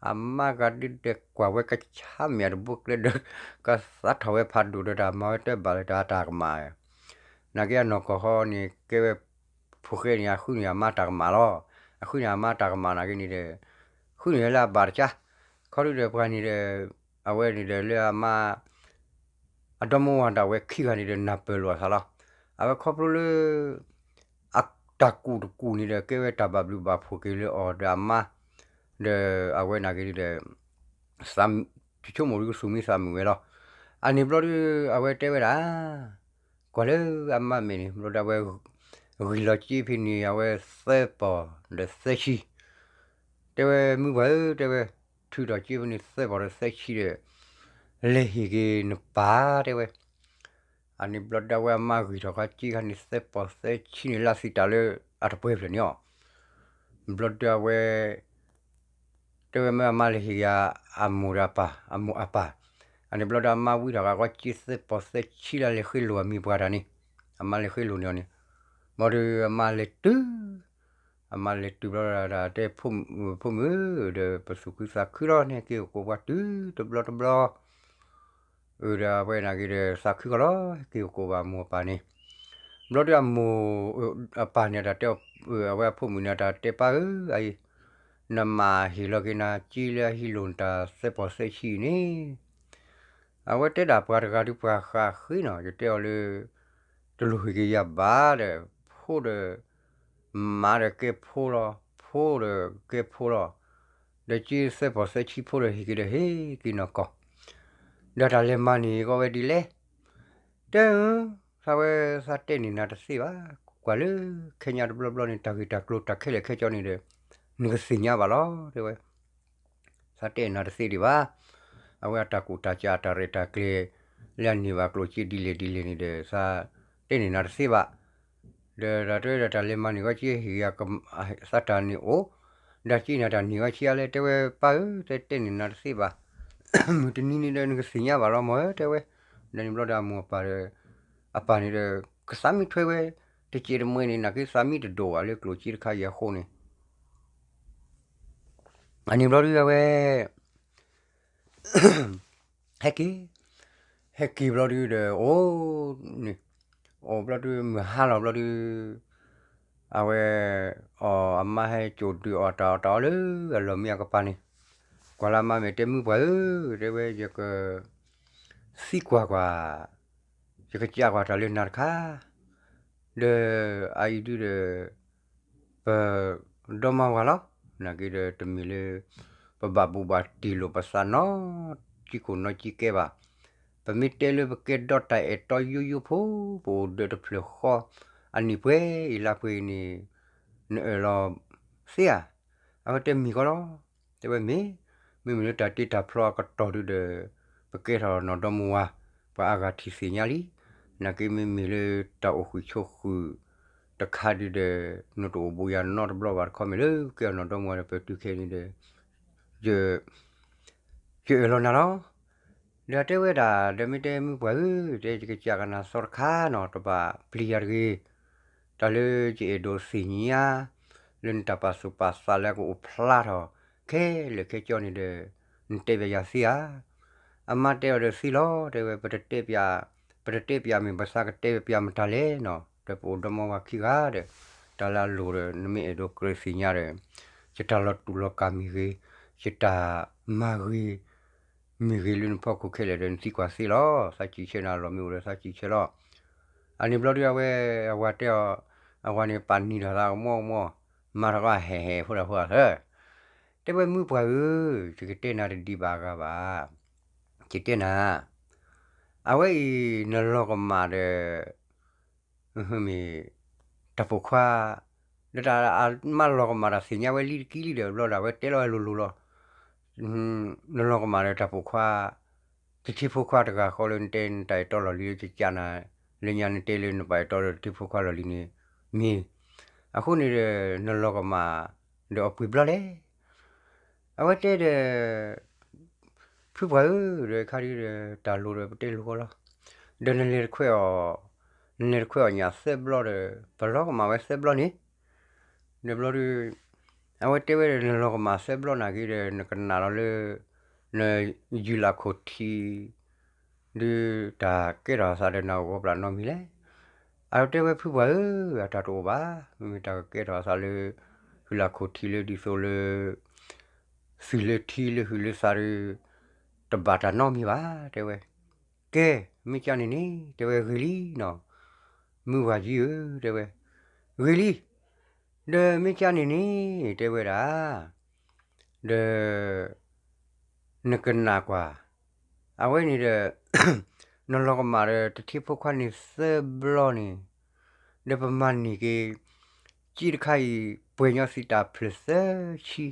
အမါကဒုးဒဲးကွၢ်ဝဲကဆါမ့ၢ်တဘိကျဲဒီး ကသါထီၣ်ဝဲဖးဒိၣ်ဒီးတၢ်မၤဝဲတၢ်ဘၣ်လၢတၢ်တၢ်ကမၣ် နာ်က့အနီၢ်ကီၢ်ဟီန့ၣ် ကဲဝဲ ဖိၣ်ဃဲန့ၣ် အဃုန့ၢ်အမါတၢ်ကမၣ်လီၤ. အဃုန့ၢ်အမါတၢ်ကမၣ်နာ်က့န့ၣ်ဒီး ဃုန့ၢ်လၢအဘၣ်တကါ ခီဒုဒီးပှၤန့ၣ်ဒီး အဝဲန့ၣ်ဒီးလၢအမါ အဒီမါဝၤဒၣ်ဝဲခံဂၤန့ၣ်ဒီးနၢ်ပၢၢ်လိာ်အသးလီၤ. အဝဲခီဖျိလၢ အတၢ်ကူၣ်တကူၣ်န့ၣ်ဒီး ကဲဝဲတၢ်ဘၣ်ဘျုးဘၣ်ဖှိၣ်က့ၤလၢအီၤဒီးအမါ ဒီးအဝဲနာ်က့န့ၣ်ဒီး ဆိကမိၣ်ဒုကသူၣ်မံသးမုာ်ဝဲလီၤ. အန့ၣ်ဘျီဒု အဝဲတဲဝဲဒၣ် ကွၢ်လၢအမါမဲာ်န့ၣ် ဘျီဒုအဝဲ ဂံၢ်လီၤစ့ဖဲန့ၣ်အဝဲသၢပီၤဒီးသၢဆံ တဲဝဲမုၢ်ပှၢ်ဧၢ တဲဝဲ ထုးထီၣ်စ့ဖဲန့ၣ်သၢပီၤဒီးသၢဆံဒီး လဲၤဟ့ၣ်က့ၤနပၢ် တဲဝဲ အန့ၣ်ဘျီဒုအဝဲအမါဂံၢ်ထီၣ်ခီစ့ခါန့ၣ်သၢပီၤသၢဆံန့ၣ် လၢအသံးတၢ်လၢအတပှဲၤဖျၢၣ်န့ၣ်အီၤ ဘျီဒုအဝဲ တဲဝဲမ့ၢ်အမါလဲၤဟ့ၣ်က့ၤအမိၢ်ဒီးအပၢ် အမိၢ်အပၢ် အန့ၣ်ဘျီဒုအမါဝံထီၣ်ဃာ်ခီစ့သၢပီၤသၢဆံလၢလဲၤဃ့လိာ်အမံၤပှၢ်တၢ်န့ၣ် အမါလဲၤဃ့လိာ်န့ၢ်အီၤန့ၣ် ဘျီဒုအမါလဲၤတုၤ အမါလဲၤတုၤဘျီဒၣ်တဲ ဖိမုၣ်ဧၢ ဒီးပသူၣ်ခုသးခုလီၤ နဟဲက့ၤအိၣ်ကိးပှၤတုၤတဘျီတဘျီ အၢ ဒီးအဝဲနာ်က့ဒီးသးခုကီးလီၤ ဟဲက့ၤအိၣ်ကိးဘၣ်မိၢ်အပၢ်န့ၣ် ဘျီဒုအမိၢ် အပၢ်န့ၣ်တၢ်တဲ အဝဲအဖိမုၣ်န့ၣ်တၢ်တဲပၢ်ဧၢ အအံၤ နမၤဟ့ၣ်လီၤက့ၤနၤစ့လၢအဟံးလိာ်နတၢ်သၢပီၤသၢဆံအံၤန့ၣ် အဝဲတဲဒၣ်ပှၤတဂၤဒုပှၤဃးဃ့နီၤ ယတဲအီၤလၢ တလိၣ်ဟ့ၣ်က့ၤယၤဘၣ်ဒီး ဖိဒီး မါဒီးကဲဖိလီၤ ဖိဒီးကဲဖိလီၤ ဒီးစ့သၢပီၤသၢဆံဖိဒီးဟ့ၣ်က့ၤဒီးဟ့ၣ်က့ၤနီၢ်ကီၢ် ဒီးတၢ်လဲၤမၤန့ၢ်ကီးဝဲဒ်လဲၣ် တဲအၢ သးဝဲသးတဲန့ၢ်နၤတသ့ဘၣ်, ကွၢ်လၢခဲညါတဘျီဘျီန့ၣ် တၢ်ဂ့ၢ်တၢ်ကျိၤတၢ်ခဲလၢာ်ခဲဆ့န့ၣ်ဒီး နကသ့ၣ်ညါဘၣ်လီၤ တဲဝဲ. သးတဲန့ၢ်နၤတသ့ဒံးဘၣ်. အဝဲအတၢ်ကူၣ်တၢ်ကးအတၢ်ရဲၣ်တၢ်ကျဲၤ လၢအန့ၢ်ဘၣ်ကျိၣ်စ့ဒ်လဲၣ်ဒ်လဲၣ်န့ၣ်ဒီး သးတဲန့ၢ်နၤတသ့ဘၣ်. ဒီးတၢ်တဲဝဲဒၣ်တၢ်လဲၤမၤန့ၢ်ဝဲက့ ဟ့ၣ်ဂ့ၤ သးတၢ်န့ၣ်အိၣ်, ဒီးက့န့ၣ်တၢ်န့ၢ်ဝဲဆံးအါလဲၣ် တဲဝဲပၢ်ဧၢ တဲတဲန့ၢ်နၤတသ့ဘၣ်. မုၢ်တနံၤန့ၣ်ဒီးနကသ့ၣ်ညါဘၣ်လီၤမၢ်ဧၢ တဲဝဲ. ဒီးန့ၣ်ဘျီဒီးအမိၢ်အပၢ်ဒီး အပၢ်န့ၣ်ဒီး ကသးမံထွဲဝဲ တစဲးတမှဲန့ၣ် နာ်က့သးမံတဒိၣ်ဘၣ်လၢကျိၣ်စ့တခါအံၤအဃိန့ၣ် အန့ၣ်ဘျီဒုအဝဲ ဟဲက့ၤ, ဟဲက့ၤဘျီဒုဒီး အိၣ်န့ၣ်, အိၣ်ဘျီဒုမုၢ်ဟါလီၤဘျီဒု အဝဲ အီၤအမါဟဲစိာ်ဒုးအီၣ်တၢ်အီၣ်တၢ်အီလၢအလီၢ်မံအကပၤန့ၣ်, ကွၢ်လၢအမါမ့ၢ်တဲမုၢ်ပှၢ်ဧၢ, တဲဝဲယက သံကွၢ်ကွၢ်, ယကစံးကွၢ်တၢ်လၢနၤတခါ, ဒီးအအံၤဒုဒီး ပဒီမါဝၤလီၤ, နာ်က့ဒီးတမ့ၢ်လၢ ပဘၣ်ဘူးဘၣ်တံၢ်လိာ်ပသးနီတစဲးခိၣ်နီတစဲးကဲဘၣ်. ပမ့ၢ်တဲလၢပကဲဒီးတၢ်အဲၣ်တီယိယိဖိ ပအိၣ်ဒီးတဖျၢၣ်ဃီ အနံၣ်ပှဲၤအံၤလါပှဲၤအံၤန့ၣ် နအၢၣ်လီၤသ့ဧါ. အဝဲတဲမ့ၢ်ကီးလီၤ, တဲဝဲမ့ၢ်, မ့မ့ၢ်လၢတၢ်တ့တၢ်ဖျီအကတီၢ်ဒုဒီး ပကဲထီၣ်နီၢ်ဒီမါဝၤ ပှၤအါဂၤထံၣ်သ့ၣ်ညါလံ. နာ်က့မ့မ့ၢ်လၢတၢ်အိၣ်ဃုာ်ဆိးဃုာ်တခါဒုဒီး နတအိၣ်ဘူးယၤနီတဘျီဘၣ်တခီ မ့ၢ်လၢပကဲထီၣ်နီၢ်ဒီမါဝၤဒီး ပတုၤခဲအံၤန့ၣ်ဒီး ယအၢၣ်လီၤနၤလီၤ. ဒီးတဲဝဲဒၣ် ဒီးမ့ၢ်တဲမုၢ်ပှၢ်ဧၢ, တဲယကစံးကနၤသီတခါနီၤ တဘၣ်ပျံၤယၤတဂ့ၤ. တၢ်လၢယအဲၣ်ဒိးသ့ၣ်ညါ လၢနတၢ်ပာ်သူၣ်ပာ်သးလၢအကအိၣ်ဖျါထီၣ် ခဲလၢာ်ခဲဆ့န့ၣ်ဒီး နတဲဘၣ်ယၤသ့ဧါ. အမါတဲအီၤဒီးသ့လီၤ, တဲဝဲ ပတတဲပျး, ပတတဲပျးမ့ၢ်ဘၣ်ဆၣ်ကတဲပျးမတၤလဲၣ်နီၤ, ဒီးပအိၣ်ဒီမါဝၤခံဂၤဒီး တၢ်လၢအလိၣ်ဒီး နမ့ၢ်အဲၣ်ဒိးကြၢးသ့ၣ်ညါဒီး ယတၢ်လီၤတူာ်လီၤကာ်မ့ၢ်ဂ့ၤ, ယတၢ်မၤဂ့ၤ မ့ၢ်ဂ့ၤလၢနဖီခိၣ်ခဲလၢာ်ဒီး နသံကွၢ်သ့လီၤ. သးစံးဆၢနၤလီၤ မ့ၢ်အိၣ်ဒီးသးစံးဆၢလီၤ. အန့ၣ်ဘျီဒုအဝဲ အဝၤတဲအီၤ, အဝၤန့ၣ်ပာ်နံၤထီၣ်သးကမီကမီ, မၤထီၣ်ကီးဟဲဟဲဖိဒၣ်ဖိအသၢ, တဲဝဲမုၢ်ပှၢ်ဧၢ, ယကတဲနၤတဒံးဘၣ်အဂၤဘၣ်. ယတဲနၤ, အဝဲအံၤ နလီၤကမၣ်ဒီး မ့ၢ်တၢ်ပိာ်ခွါ, ဒီးတၢ်အမါလီၤကမၣ်တၢ်သ့ၣ်ညါဝဲလံတကံလံဒီး ဘျီဒီးအဝဲတဲလီၤဝဲလိၤလိၤလီၤ. နလီၤကမၣ်ဒီးတၢ်ပိာ်ခွါ, တထံဖိခွါတဂၤဃီလၢနတဲနတၢ်အဲၣ်တီလီၢ်လံၤလၢကကးနၤ, လၢညါနတဲလၢနဘၣ်အဲၣ်တီဒီးတထံဖိခွါလီၢ်လံၤန့ၣ်, မ့ၢ်, အဃိန့ၣ်ဒီး နလီၤကမၣ်ဒီးအီၤပှဲၤဘျီလဲၣ်. အဝဲတဲဒီး ဖုပှၢ်ဧၢ, ဒီးခါဒုဒီး တၢ်လိၤဒီးပတဲလိၤဃီလီၤ. ဒီးနလဲၤတခွဲအီၤ, နလဲၤတခွဲအီၤညၣ်သၢဘျီဒီး ပလီၤကမၣ်ဝဲသၢဘျီန့ၣ်, ဒီးဘျီဒု အဝဲတဲဝဲဒီး နလီၤကမၣ်သၢဘျီနာ်က့ဒီး နကနၣ်လီၤလၢ နယုၢ်လၢ်ခိၣ်ထံး ဒုးတၢ်ကဲထီၣ်အသးဒီးနၤအိၣ်ဂီၢ်ပျၢ်နီတမံၤလဲၣ်. အတဲဝဲဖုပှၢ်ဧၢ, အတၢ်တအိၣ်ဘၣ်, မ့မ့ၢ်တၢ်ကကဲထီၣ်အသးလၢ ယုၢ်လၢ်ခိၣ်ထံးလၢဒ်သိးလၢ သုးလၢထံလၢဟုၣ်လၢသးဒီး တဘၣ်တၢ်နီတမံၤဘၣ်, တဲဝဲ. ကဲ, မ့ၢ်ကန့ၣ်န့ၣ် တဲဝဲဂ့ၤလံနီၤ, မုၢ်ဝၤယံဧၢ, တဲဝဲ, ဂ့ၤလံ, ဒီးမ့ၢ်ကန့ၣ်န့ၣ် တဲဝဲဒၣ် ဒီး နကနၣ်ကွၢ်, အဝဲန့ၣ်ဒီး နလီၤကမၣ်ဒီးတထံဖိခွါန့ၣ်သၢဘျီန့ၣ်, ဒီးပမၤန့ၢ်က့ၤ စ့တခါအံၤ ပှဲၤညီသံးတၢ်ဖျၢၣ်သၢဆံ, ဒီး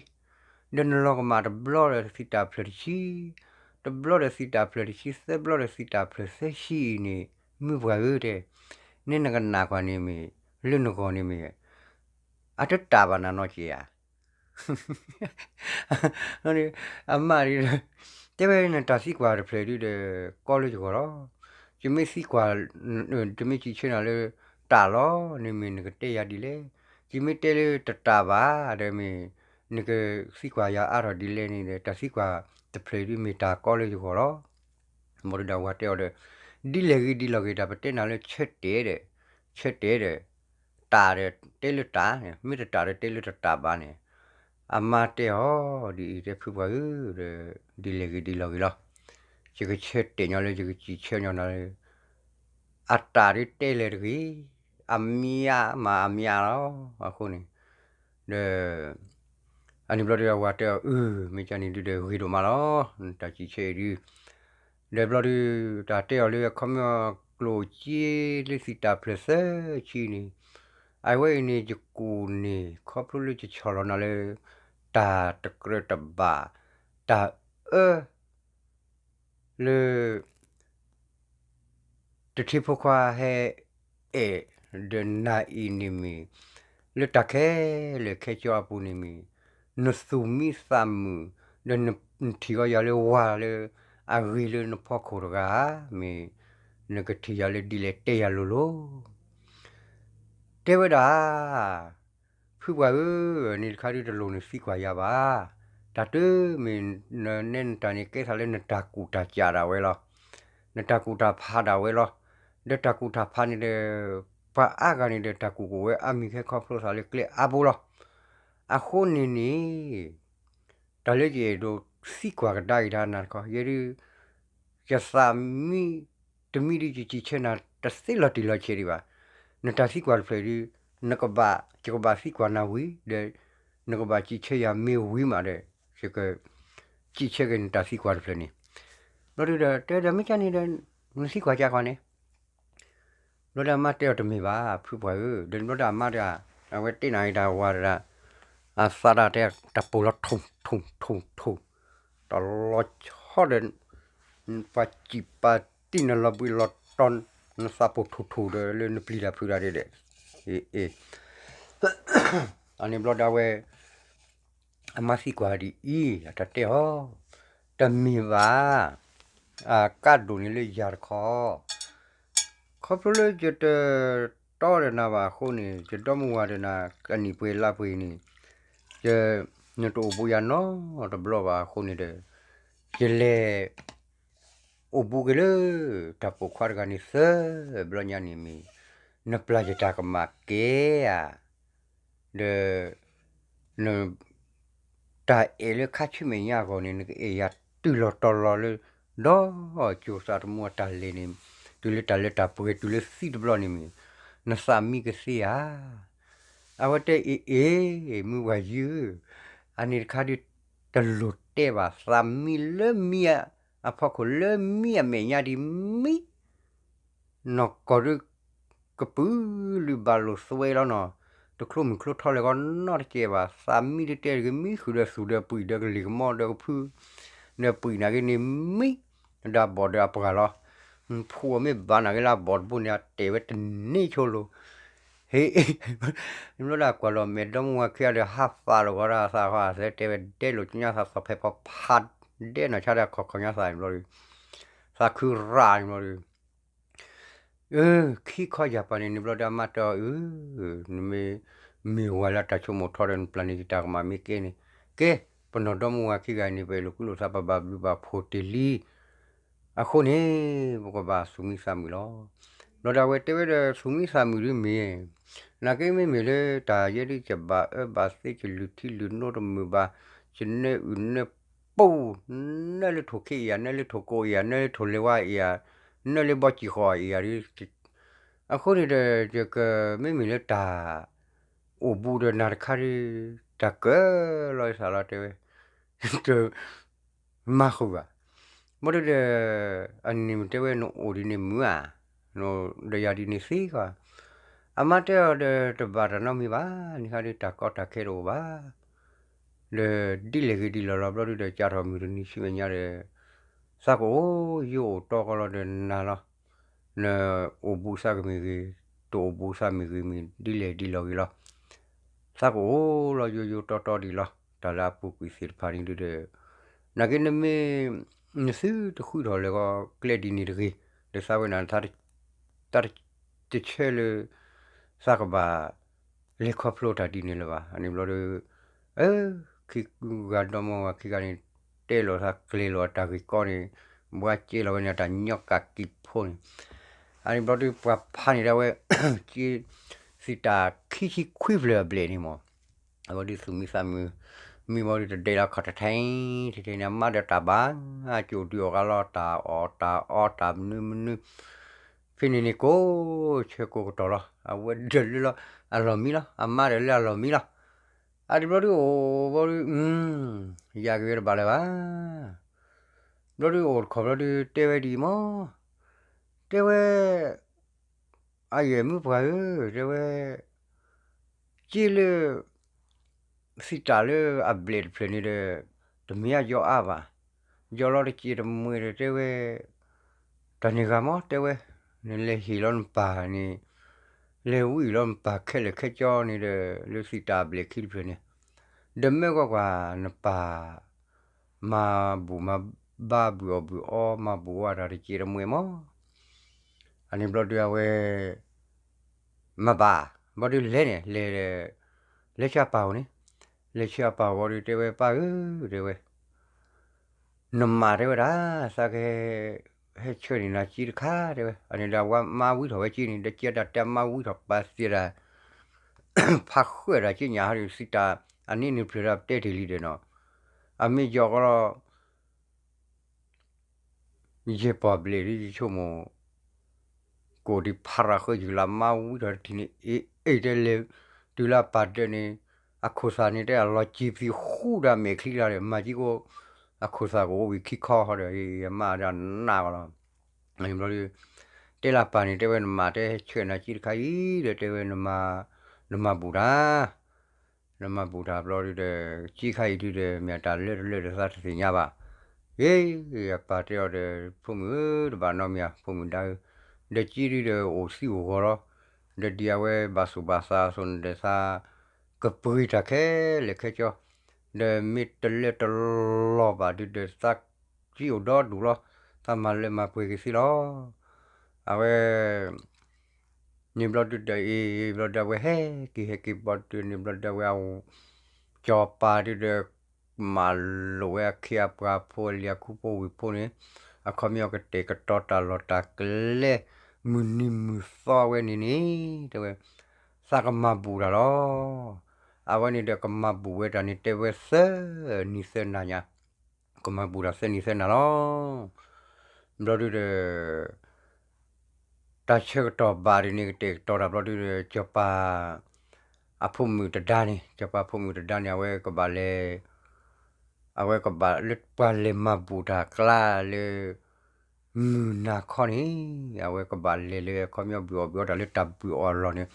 နလီၤကမၣ်တဘျီဒီးသံးတၢ်ဖျၢၣ်တဆံ, တဘျီဒီးသံးတၢ်ဖျၢၣ်တဆံ, သၢဘျီဒီးသံးတၢ်ဖျၢၣ်သၢဆံအံၤန့ၣ် မုၢ်ပှၢ်ဧၢ တဲ, န့ၣ်နကနၣ်ကွၢ်န့ၣ်မ့ၢ် လၢနဂီၢ်န့ၣ်မ့ၢ် အတတၢ်ဘၣ်နၤနီတစဲးဧါ. အမါဒ် တဲဝဲနတၢ်သံကွၢ်တဖျၢၣ်ဒုဒီး ကီလၢယဂီၢ်လီၤ. ယမ့ၢ်သံကွၢ်, တမ့ၢ်စံးဆၢနၤလၢတၢ်လီၤန့ၣ်မ့ၢ်နကတဲယၤဒ်လဲၣ်. ယမ့ၢ်တဲလၢတတၢ်ဘၣ်ဒီးမ့ၢ် နကသံကွၢ်ယၤအါထီၣ်ဒ်လဲၣ်န့ၣ်ဒီး တၢ်သံကွၢ်တဖျၢၣ်ဒုမ့ၢ်တၢ်ကီလၢယဂီၢ်လီၤ. ဘၣ်ဒုဒီးအဝၤတဲအီၤဒီး ဒ်လဲၣ်ဂ့ၤဒ်လဲၣ်ဂ့ၤ တၢ်ပတဲနၤလၢဆၢတဲာ်ဒီး, ဆၢတဲာ်ဒီး, တၢ်ဒီးတဲလၢတၢ်, မ့ၢ်တတၢ်ဒီးတဲလၢတတၢ်ဘၣ်န့ၣ်, အမါတဲအီၤဒ်အံၤ တဲဖုပှၢ်ဧၢ, ဒ်လဲၣ်ဂ့ၤဒ်လဲၣ်ဂ့ၤလီၤ. ယကဆၢတဲာ်ညီလၢ ယကစံးဆၢညီနၤလၢ အတၢ်ဒ်တဲလဲၣ်တဂ့ၤ, အမံၤမးအမံၤလီၤ. အဃိန့ၣ် ဒီး အန့ၣ်ဘျီဒုအဝၤတဲအီၤ အၢ မ့ၢ်ကန့ၣ်ဒုဒီးဂ့ၤဒိၣ်မးလီၤ, တၢ်စံးဆၢအံၤဒု ဒီးဘျီဒု တၢ်တဲအီၤလၢအခီပညီ ယကျိၣ်စ့လၢသံးတၢ်ဖျၢၣ်သၢဆံန့ၣ်, အဝဲအံၤန့ၣ် ယကူၣ်န့ၢ် ခီဖျိလၢယဆီၣ်လီၤနၤလၢ တၢ်တကြၢးတဘၣ်, တၢ်အၢ လၢ တထံဖိခွါဟဲအဲၣ်ဒီးနၤအံၤန့ၣ်မ့ၢ်, လၢတၢ်ခဲလၢာ်ခဲဆ့အပူၤန့ၣ်မ့ၢ်, နသူၣ်မံသးမုာ်, ဒီးနထံၣ်ဃီယၤလၢဝၤလၢ အဂ့ၤလၢနဖီခိၣ်တဂၤဧါ, မ့ၢ် နကထံၣ်ယၤလၢဒ်လဲၣ်တဲယၤလိၤလိၤ တဲဝဲဒၣ်, ဖုပှၢ်ဧၢ, န့ၣ်တခါဒုးတလိၣ်နသံကွၢ်ယၤဘၣ်. တၢ်တမ့ၢ်နနဲနတၢ်န့ၣ် ကဲသးလၢနတၢ်ကူၣ်တၢ်ကးဒၣ်ဝဲလီၤ. နတၢ်ကူၣ်တၢ်ဖးဒၣ်ဝဲလီၤ. ဒီးတၢ်ကူၣ်တၢ်ဖးန့ၣ်ဒီး ပှၤအါဂၤန့ၣ်ဒီး တၢ်ကူၣ်ကအိၣ်ဝဲအါမံၤခဲခီဖျိသးလၢကျဲအါဘိလီၤ. အဃိန့ၣ်န့ၣ် တၢ်လၢယအဲၣ်ဒိးသံကွၢ်ကဒါက့ၤတၢ်နၤတခီ ယဲဒုး ယသးမံ တမံဒုးယစံးဆၢနၤတသ့လီၤတံၢ်လီၤဆဲးဒံးဘၣ်. နတၢ်သံကွၢ်တဖျၢၣ်ဒုး နကဘၣ် ယကဘၣ်သံကွၢ်နၤဝံၤဒီး နကဘၣ်စံးဆၢယၤမ့ၢ်ဝံၤမးဒီး ယကစံးဆၢက့ၤနတၢ်သံကွၢ်တဖျၢၣ်န့ၣ်. ဘျီဒုးဒီး တဲဒီးမ့ၢ်ကန့ၣ်ဒီး နသံကွၢ်ကကွၢ်န့ၣ် ဘျီဒီးအမါတဲအီၤတမ့ၢ်ဘၣ် ဖုပှၢ်ဧၢ, ဒီးဘျီဒီးအမါဒီး အဝဲတဲနၤအံၤတၢ်ဝၤတဒၣ် အသးဒၣ်တဲ တၢ်ပိာ်လီၤထူၣ်ထူၣ်ထူၣ်ထူၣ် တၢ်လီၤဆီဒီး ပှၤစံးပာ်တံၢ်နလီၤဘှံးလီၤတီၤ နသးပိာ်ထူၣ်ထူၣ်ဒီးလၢနပျံၤတၢ်ဖုးတၢ်ဒဲးဒဲး, အန့ၣ်ဘျီဒီးအဝဲ အမါသံကွၢ်ဒ်အံၤ အတၢ်တဲအီၤ, တမ့ၢ်ဘၣ်, အကါဒိၣ်န့ၣ်လၢယၤတခီ, ခီဖျိလၢယတတီဒီးနၤဘၣ်အဃိန့ၣ် ယဒီမါဝၤဒီးနၤ အနံၣ်ပှဲၤလါပှဲၤန့ၣ် ယ နတအိၣ်ဘူးယၤနီတဘျီဘၣ်အဃိန့ၣ်ဒီး ယလဲၤ အိၣ်ဘူးက့ၤလၢ တၢ်ပိာ်ခွါတဂၤန့ၣ်သၢဘျီညါန့ၣ်မ့ၢ် နပျၢ်ယတၢ်ကမၣ်ကဲဧါ, ဒီး န တၢ်အဲၣ်လၢခါဆူမဲာ်ညါအဂီၢ်န့ၣ် နကအဲၣ်ယၤတုၤလီၤတီၤလီၤလၢ ဒီးကၠိသးတမူအတၢ်လဲၤန့ၣ် တုၤလၢတၢ်လၢတၢ်ပှဲၤတုၤလၢသံတဘျီန့ၣ်မ့ၢ် နသးမံကသ့ဧါ. အဝဲတဲအ့ၣ်အ့ၣ် မုၢ်ဝၤယုၢ်ဧၢ, အန့ၣ်တခါဒုး တလိၣ်တဲဘၣ် သးမံလၢမံအဖီခိၣ်လၢမံအမဲာ်ညါဒ်မံ နီၢ်ကီၢ်ဒုး ကပုၢ်လုၢ်ဘၣ်လိာ်သွဲလီၤနီၤ, တချိမုၣ်ချိထီလၢၤဂီၢ်နီတကဲဘၣ် သးမံဒုးတဲတဂ့ၤ မံဃုာ်ဒီးသူၣ်ဒီးပှံာ်ဒီးကလံၤကမီဒီးကဖု ဒီးပှံာ်နာ်က့န့ၣ်မံ ဒီးအဘီၣ်ဒီးအပှၢ်လီၤ. ဖှူအီၤမ့ၢ်ဘၣ်နာ်က့လၢအဘီၣ်တဘိန့ၣ် အတဲာ်ဝဲတန့ၢ်ဆိလိၤ ဟ့ၣ် ဘျီဒၣ်ကွၢ်လီၤမဲာ်ဒီမါဝၤခံဂၤဒီး ဟးဖးလီၤဂီၤဒီးသးဃီ အသဲတဲဝဲဒဲးလိာ်ကညါသးသီဖဲဖီဖးဒဲးနီၢ်ဆါဒီးခီခီညါသးန့ၣ်ဘျီဒီး သးခုရၣ်န့ၣ်ဘျီဒီး အၢ ခံခီယၢ်ပၤန့ၣ် န့ၣ်ဘျီဒီးအမါတဲအီၤ အၢ နမ့ၢ် မ့ၢ်ဝၤလၢတၢ်ဆိကမိၣ်ထီဒီး နပျၢ်န့ၢ်ယတၢ်ကမၣ်မ့ၢ်ကဲန့ၣ် ကဲ ပနီၢ်ဒီမါဝၤခံဂၤန့ၣ် ပအဲၣ်လိာ်ကွံလိာ်သး ပဘၣ်ဘျုးဘၣ်ဖှိၣ်တ့ၢ်လံ အဃိန့ၣ် ပကဘၣ်သူၣ်မံသးမုာ်လီၤ. ဘျီဒီးအဝဲတဲဝဲဒီးသူၣ်မံသးမုာ်ဒ်မ့ၢ် နာ်က့မ့မ့ၢ်လၢတၢ်ယဲဒ်ယဘၣ်အၢဘၣ်သီ ယလုၢ်ထံလုၢ်နိတမုာ်ဘၣ် ယနၢအုၣ်နၢပူၤ နၢလၢထိၣ်ခ့အံၤဧါ နၢလၢထိၣ်ကိးအံၤဧါ နၢလၢထိၣ်လဲၤဝါအံၤဧါ နၢလၢဘီစံၣ်ဃီၤအံၤဧါ အဃိန့ၣ်ဒီး ယကမ့မ့ၢ်လၢတၢ် အိၣ်ဘူးဒီးနၤတခါဒီး တၢ်ကၢလီၤယသးလီၤတဲဝဲ မၤဃုာ်ဘၣ်. ဘၣ်ဒီး အန့ၣ်တဲဝဲနအိၣ်ဒ်န့ၣ်မုာ်ဧါ, ဒီးယၤဒ်န့ၣ်သ့ကွၢ်. အမါတဲအီၤဒီးတဘၣ်တၢ်နီတမံၤဘၣ်, န့ၣ်ခါဒ်တၢ်ကီတၢ်ခဲတအိၣ်ဘၣ်. ဒီးဒ်လဲၣ်ဂ့ၤဒ်လဲၣ်လီၤ ဘျီဒုဒီးကၢ်ထီၣ်မုၢ်တနံၤဆူမဲာ်ညါဒီး သးကအိၣ်ယိာ်အိၣ်တီကီလီၤဒီးနၤလီၤ. နအိၣ်ဘူးသးကမ့ၢ်ဂ့ၤ, တအိၣ်ဘူးသးမ့ၢ်ဂ့ၤမ့ၢ် ဒ်လဲၣ်ဒ်လဲၣ်ဂ့ၤလီၤ. သးကအိၣ်လီၤယိာ်ယိာ်တီတီဒံးလီၤ. တၢ်လၢအပူၤကွံာ်သ့ၣ်တဖၣ်န့ၣ်ဒုဒီး နာ်က့နမ့ၢ် နသုတဃုထီၣ်လၢၤဂီၢ်ကျဲဒ်န့ၣ်တဂ့ၤ, ဒီးသးဝဲန့ၣ် တၢ်တဆၢလၢ သးကဘၣ် လဲၤခီဖျိတၢ်ဒ်န့ၣ်လၢၤဘၣ်. အန့ၣ်ဘျီဒီး အ ခံဂၤဒီမါဝၤခံဂၤန့ၣ် တဲလိာ်သးကျဲၤလိာ်အတၢ်ဂ့ၢ်ကီန့ၣ် ဘှါကဲလီၤဝဲန့ၣ် အတၢ်ညီကၣ်ကံၢ်ဖိန့ၣ် အန့ၣ်ဘျီဒီးပှၤဖးန့ၢ်ဒၣ်ဝဲ က့ သုးတၢ်ခံဆံခွံဖျၢၣ်အဘျဲၣ်န့ၣ်မး အဝဲဒုးသူၣ်မံသးမုာ် မံဘျီဒုးတဒဲးလီၤခီၣ်တထဲထဲန့ၣ် အမါဒီးတၢ်ဘၣ် ကၠိၣ်ဒုးအီၣ်ဂၤလီၤ တၢ်အီၣ်တၢ်အီတၢ်မနုၤမနုၤ ဖဲန့ၣ်န့ၣ်ကိးဆၢကိးကတီၢ်လီၤ. အဝဲဒီးလၢလီၤ အလီၢ်မံလီၤ အမါဒီးလၢအလီၢ်မံလီၤ. အဒုးဘျီဒုးအိၣ်ဘျီဒုး ယၤက့ၤဝဲတဘၣ်လၢၤဘၣ်. ဘျီဒုးအိၣ်တခီဘျီဒုးတဲဝဲဒ်အံၤမး တဲဝဲ, အယဲၢ်မုၣ်ပှၢ်ဧၢ, တဲဝဲ, က့လၢ စံးတၢ်လၢအဘျဲၣ်တဖျၢၣ်န့ၣ်ဒီး တမ့ၢ်အယီၤအါဘၣ်, ယီၤလီၤတစဲးတမှဲၤဒီး တဲဝဲ, တၢ်န့ၣ်ဂ့ၤမး တဲဝဲ, နလဲၤဟ့ၣ်လီၤနပၢ်န့ၣ်, လဲၤဝံၣ်လီၤနပၢ်ခဲလၢာ်ခဲဆ့န့ၣ်ဒီး လၢစံးတၢ်အဘျဲၣ်ခံတဖျၢၣ်န့ၣ်, ဒီးမ့ၢ်ကွၢ်ကွၢ်နပၢ် မၤဘူၣ်မၤဘါ ဘုၣ်အီၣ်ဘုၣ်အီ မၤဘူၣ်ဝဲတၢ်တစဲးတမှဲၤမး. အန့ၣ်ဘျီဒုးအဝဲ မၤဘၣ်, ဘျီဒုးလဲၤန့ၣ် လဲၤ, လဲၤဆူအပၢ်အိၣ်န့ၣ်, လဲၤဆူအပၢ်အိၣ်ဘျီဒုး တဲဝဲပၢ်ဧၢ, တဲဝဲ, နမၤတဲဝဲဒၣ် သးက ဟဲဆှၢန့ၢ်နၤက့တခါ တဲဝဲ, အန့ၣ်ဒီးအဝဲမါဝံထီၣ်ဝဲက့န့ၣ် ဒီးကဲဒၣ်တဲမါဝံထီၣ်ပာ်သ့ဒၣ် ဖးဃုာ်ဒၣ်က့ညါဟီဒီး စံးတၢ်အနံၣ်နုာ်ဖျၢၣ်ဒီးပတဲတ့ၢ်လံဒီးနီၤ, အမ့ၢ်ယီၤကီလီၤ ယဲၢ်ပီၢ်ဘျဲၣ်ဒ်ယဆိကမိၣ်, ကိးဒံးဖးရၤဃၢယုၢ်လၢမါဝံထီၣ်တထံၣ်န့ၣ် အ့ၣ်အ့ၣ်တဲလဲၤ, တုၤလၢအပၢ်ဒၢးန့ၣ်, အခိၣ်သၣ်န့ၣ်တဲအလီၤက့ၤဖံးဃူဒီးမဲာ်ချံလီၤဒီး မၤကံကိး, အခိၣ်သၣ်ကအိၣ်ဝံၤခံခီဟီဒီး အမါဒီးနးဂီၤလီၤ. ဘျီဒုး တဲလၢပၢ်န့ၣ် တဲဝဲနမၤတဲဆှၢနၤက့တခါအံၤဒီး တဲဝဲ နမၤဘူၣ်တၢ် နမၤဘူၣ်တၢ်ဘျီဒုးဒီး က့ခါအံၤဒုးဒီး မ့ၢ်တၢ်လၢတလၢဒီးသးတသ့ၣ်ညါဘၣ်. အ့ အပၢ်တဲအီၤဒီး ဖိမုၣ်ဧၢ တဘၣ်နီတမံၤဧါ ဖိမုၣ်ဒါဧၢ, ဒီးက့ဒုးဒီးအိၣ်သံအိၣ်ဂီၤလီၤ, ဒီးဒ်အဝဲဘၣ်သူၣ်ဘၣ်သးအသိးန့ၣ်ဒီးသး ကပှ့ၤတၢ်ခဲလၢာ်ခဲဆ့, ဒီးမ့ၢ်တလၢတလီၢ်ဘၣ်ဒုးဒီးသးက့အိၣ်ဒီဒူၣ်လီၤ, သးမၤလၢမၤပှဲၤက့ၤသ့လီၤ. အဝဲ န့ၣ်ဘျီဒုးဒီးအ့ ဘျီဒုးအဝဲဟဲက့ၤဟဲက့ၤဘျီဒုးန့ၣ် ဘျီဒုးအဝဲ စီၤပၤဒုးဒီး မၤလိာ်ဝဲအခ့အပှၤဖိအလံၤအခူဖိဝ့ၢ်ဖိန့ၣ် အခီပညီကတဲာ်ကတီၤတၢ်လီၢ်တၢ်ကျဲ မုၢ်နံၤမုၢ်သီဝဲန့ၣ်န့ၣ် တဲဝဲ သးကမၤဘူၣ်တၢ်လီၤ. အဝဲန့ၣ်ဒီးကမၤဘူၣ်ဝဲတၢ်န့ၣ် တဲဝဲသၢနံၤသၢနၤညါ, ကမၤဘူၣ်တၢ်သၢနံၤသၢနၤလီၤ. ဘျီဒုးဒီး တၢ်ဆၢကတီၢ်ဘၣ်ဒ်န့ၣ် ကတဲာ်ကတီၤတၢ်ဘျီဒုးဒီး စီၤပၤ အဖိမုၣ်တဒါန့ၣ် စီၤပၤအဖိမုၣ်တဒါန့ၣ် အဝဲကဘၣ်လဲၤ အဝဲကဘၣ်လၢပှၤလဲၤမၤဘူၣ်တၢ်ကျါလၢ မုၢ်နၤခီန့ၣ် အဝဲကဘၣ်လဲၤလၢအခီပညီဘုၣ်အီၣ်ဘုၣ်အီတၢ်လၢတၢ်ဘုၣ်အီၣ်အလီၢ်န့ၣ်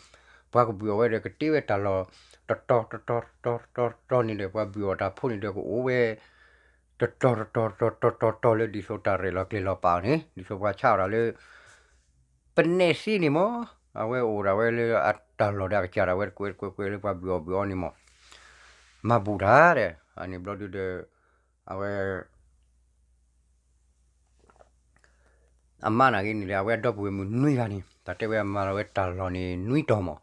ပှၤကဘုၣ်အီၣ်ဝဲဒီးကတ့ဝဲတၢ်လီၢ် တတီၤတတီၤတတီၤတတီၤတတီၤန့ၣ်ဒီး ပှၤဘုၣ်အီၣ်တၢ်ဖိန့ၣ်ဒီးကအိၣ်ဝဲ တတီၤတတီၤတတီၤတတီၤတတီၤလၢဒ်သိးတၢ်ရဲၣ်လီၤကျဲၤလီၤပာ်အီၤန့ၣ် ဒ်သိးပှၤဆါအီၣ်တၢ်လၢ ပနဲၣ်သ့န့ၣ်မး အဝဲအိၣ်ဒၣ်ဝဲလၢအတၢ်လီၢ်ဒီးအကစၢ်ဒၣ်ဝဲတကွဲးတကွဲးကွဲးလၢပှၤဘုၣ်အီၣ်ဘုၣ်အီန့ၣ်မး မၤဘူၣ်တၢ်ဒီး အန့ၣ်ဘျီဒုးဒီး အဝဲ အမါန့ၣ်ဂ့ၤန့ၣ်ဒီး အဝဲအဒီပုၢ်ဝဲၢ်မုၣ်နွံဂၤန့ၣ် တၢ်တဲဝဲအမၤလီၤဝဲတၢ်လီၢ်န့ၣ်နွံတီၤမး,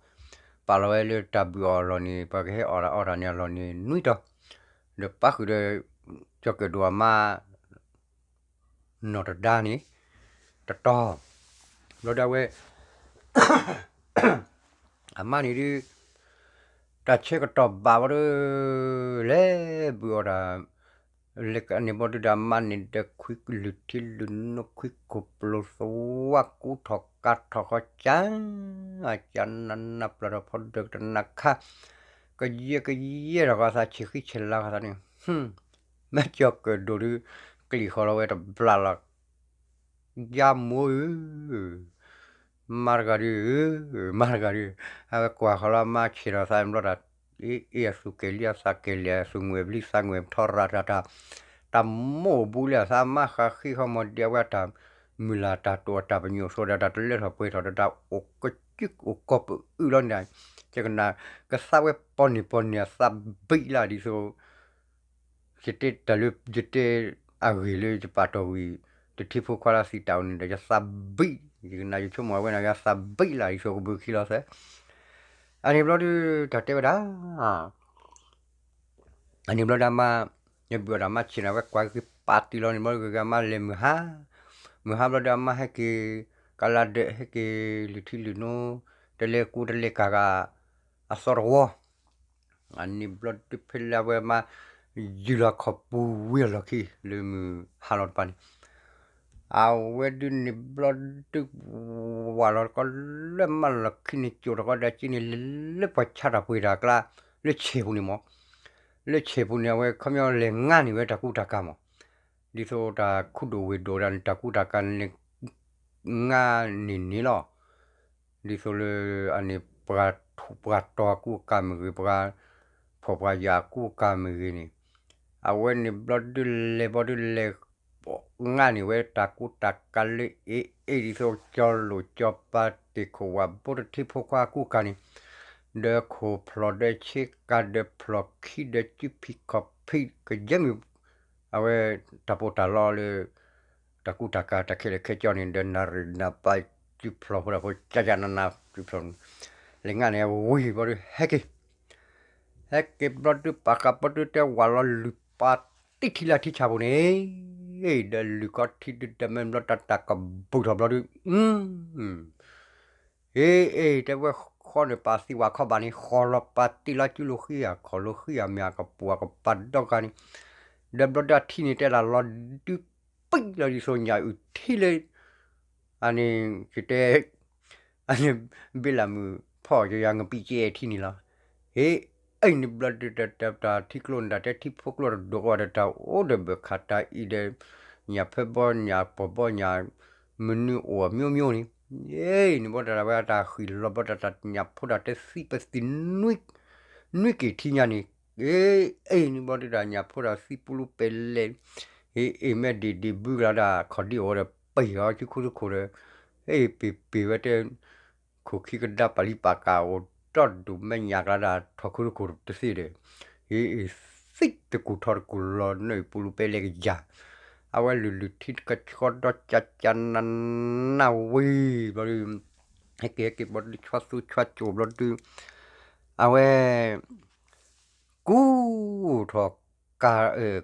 ပာ်လီၤဝဲလၢတၢ်ဘုၣ်အီၣ်အလီၢ်န့ၣ် ပှၤကဟဲအီၣ်တၢ်အီတၢ်န့ၣ်အလီၢ်န့ၣ်နွံတီၤ, ဒီးပၣ်ဃုာ်ဒီး ကၠီၤကၢၣ်ဒိၣ်အမါ နီၢ်တဒါန့ၣ် တတီၤ, ဘျီဒၣ်ဝဲ အမါန့ၣ်ဒုး တၢ်ဆၢကတီၢ်ဘၣ်ဝဲဒီး လဲၤဘုၣ်အီၣ်တၢ် လၢန့ၣ်ဘျီဒုးဒီးအမါန့ၣ်ဒီး ခွံလုၢ်ထံလုၢ်နိခွံကိၣ်ပျိၤသဝါကူထီၣ်ကၤထီၣ်ဃီကၠၢ ကၠၢနးနးပျၢ်ထီၣ်ဖီဒၢးကတနၤခါ ကယဲၢ်ကယဲၢ်ထီၣ်ဃီသးဆံးဃံဆံးလါဃီသးန့ၣ် မ့ၢ်ကၠီၤကၢၣ်ဒိၣ်ဒုး ကျံၣ်ဃီလီၤဝဲတဘျးလီၤ ယါမိၢ်ဧၢ, မါတဂၤဒုး, မါတဂၤဒုး, အဝဲကွၢ်ဃီလီၤအမါဆဲးထီၣ်သးဘျီတၢ်, အ့ၣ်အ့ၣ်အသူၣ်ကဲၤလံအသးကဲၤလဲၣ် အသူၣ်ငွဲၣ်ဘျံသးငွဲၣ်ထီရၤတၢ်တၢ်, တၢ်မိၢ်အိၣ်ဘူးလံအသးမါဃးဃံဃီမီၤဒံးအဝဲအတၢ်, မုၢ်လၢ်တၢ်တိာ်အတၢ်ပညိၣ်အသိးဒီးတၢ်တလၢထီၣ်ပှဲၤထီၣ်ဒီးတၢ်အိၣ်ကစုၢ်အိၣ်ကီၢ်ပအုၣ်လီၤန့ၣ်, ယကနၣ်, ကသးဝဲပီန့ၢ်ပီန့ၢ်အသးဘံၣ်လၢဒ်သိး ယတဲတၢ်လၢယတဲအဂ့ၢ်လၢယပာ်တီၢ်ဝံၤ တထံဖိခွါလၢသံတၢ်အိၣ်န့ၣ်ဒီး ယသးဘံၣ်, ယကနၣ်ယဆိကမိၣ်အဝဲန့ၣ် ယသးဘံၣ်လၢဒ်သိးကဘုးခံလီၤသၢ, အန့ၣ်ဘျီဒုး တၢ်တဲဝဲဒၣ် အန့ၣ်ဘျီဒုးအမါ, ယဘုၣ်အီၣ်တၢ်မါဆံးန့ၣ် အဝဲကွၢ်က့ၤပာ်တံၢ်လီၤန့ၣ်ဘျီဒုး ဂ့ၤဂ့ၤအမါလဲၤမုၢ်ဟါ, မုၢ်ဟါဘျီဒုးအမါဟဲက့ၤ, ကလါဒၢးဟဲက့ၤလုၢ်ထံလုၢ်နိ, တလဲၤကူတလဲၤကၤဂၤ, အသီတဝီ အန့ၣ်ဘျီဒုးဖဲလၢအဝဲမါ ယုၢ်လီၤခီၣ်ပူၤဝံၤအလီၢ်ခံ လၢမုၢ်ဟါလီၤတပၤန့ၣ်, အဝဲဒုးန့ၣ်ဘျီဒုး ဝးလီၤတကီလၢမါလီၢ်ခံန့ၣ် ကၠိာ်တကီဒီးက့န့ၣ် လၢပှၤဆါတၢ်ပှ့ၤတၢ်ကျါ လၢဆဲးပူၤန့ၣ်မး, လၢဆဲးပူၤန့ၣ် အဝဲခီပညီလဲၤငါန့ၢ်ဝဲတၢ်ကူတၢ်ကၤမး, ဒ်သိးတၢ်ခူဒိၣ်ဝ့ၢ်ဒိၣ်ဒၣ်န့ၣ် တၢ်ကူတၢ်ကၤန့ၣ် ပှၤကညီဖိသ့ၣ်တဖၣ်အတၢ်ကူၣ်တၢ်ကၤတၢ်ဆၢကတီၢ်အတၢ်ကမၣ်တၢ်မၤန့ၣ်န့ၣ်လီၤ. ဒ်သိးလၢအန့ၣ်ပှၤထူးပှၤတီၤအကူအကၤမ့ၢ်ဂ့ၤ, ပှၤဖှီၣ်ပှၤယာ်အကူအကၤမ့ၢ်ဂ့ၤန့ၣ်, အဝဲန့ၣ်ဘျီဒုးလဲၤဘျီဒုးလဲၤ ငါန့ၢ်ဝဲတၢ်ကူတၢ်ကၤလၢအ့ၣ်အ့ၣ် ဒ်သိးကၠီလိာ်ကၠီပၤတ့ၢ်ခိၣ်ဝးဘိတထံဖိခွါအကူအကၤန့ၣ်, ဒီးခိၣ်ဖျီၣ်ဒီးဆ့ကၤဒီးဖျီၣ်ခံဒီးစုဖံးခီၣ်ဖံးကယဲၢ်မ့ၢ် အဝဲတၢ်ပီးတၢ်လီလၢ တၢ်ကူတၢ်ကၤတၢ်ခဲလၢာ်ခဲဆ့န့ၣ် ဒီးနၢ်ရံၣ်နၢ်ပၤစုဖျီၣ်ဖိတၢ်ဖိ ကၠၢ်ကၠၢ်နးနးစုဖျီၣ်န့ၣ်, လဲၤငါန့ၢ်ဝံၤဘျီဒုးဟဲက့ၤ ဟဲက့ၤဘျီဒုး ပာ်ဃာ်ဘျီဒုး တဲဝးလီၤလုၢ် ပာ်တံၢ်ထံလၢထံဆၣ်ပူၤန့ၣ်, ဒီးလုၢ်ခီထံဒုး ဒီးမ့ၢ်ဘျီတၢ်တၢ်ကဘူၣ်ထီၣ်ဘျီဒုး, အ့ၣ်အ့ၣ် တဲဝဲဃီန့ၣ် ပာ်သံဝးခီဘၣ်န့ၣ် ဃီလီၤပာ်တံၢ်လီၤ စုလိာ်ဃံအကီၢ်လိာ်ဃံအမ့ၢ်အကပူၤအကပၤဒီဂၤန့ၣ်, ဒီးဘျီဒုးအထံန့ၣ် တဲဒၣ်လီၤဒုးပံၣ်လီၤဒ်သိးညၣ်အုၣ်ထံလၢ အန့ၣ် ကတဲ အန့ၣ် ဘ့လးမုၢ်ဖီၣ်ကယၤငပံကဲထံန့ၣ်လီၤ. ဟ့ၣ် အံၤန့ၣ်ဘျီဒုး တၢ်ထံကျိန့ၣ် တၢ်တဲထံဖိကျိတဒိးကီးဒီး တၢ်အိၣ်ဒီးဘၢၣ်ခးတၢ်အံၤဒီး ညၣ်ဖၢဘီညၣ်ပီၢ်ဘီညၣ် မနုၤအိၣ်အမျိုးမျိုးန့ၣ်, အ့ၣ် န့ၣ်ဘျီတၢ်ဝဲတၢ်ဃံးလီၤဘျီတၢ် တၢ်ညၣ်ဖိတၢ်တဲသံပသံ နွံက့ၤထံညါန့ၣ်, အ့ၣ် အ့ၣ် န့ၣ်ဘျီဒုး တၢ်ညၣ်ဖိတၢ်သံပူလူပယ်လဲၣ် ဟ့ၣ် အ့ၣ် မ့ၢ်ဒံးဒံးဘုကလါဒၣ် ခီၣ်ဒံအိၣ်ဝဲဒီး ပ့ၤအီၤဆူခူတခိၣ်ဒီး ဟ့ၣ် ပ့ၤပ့ၤဝဲတဲ ခိၣ်ခံကဒါပာ်လံပာ်ကးအိၣ်ဒီဒူၣ် မဲာ်ညါကလါဒၣ် ထီၣ်ခူတခိၣ်တသ့ဒီး ဟ့ၣ် အ့ၣ် သံတကူၣ်ထီၣ်တကူၣ်လီၤ နၢအံၤပူလူပယ်လဲၣ်ကယၤ, အဝဲလုၢ်လုၢ်ထံကဆှီဒီကၠၢ်ကၠၢ်နးနးဝံၤဘျီဒုး ဟဲက့ၤဟဲက့ၤဘျီဒုး ဆွါသူဆွါကိၤဘျီဒုး အဝဲ ကူထီၣ်ကါ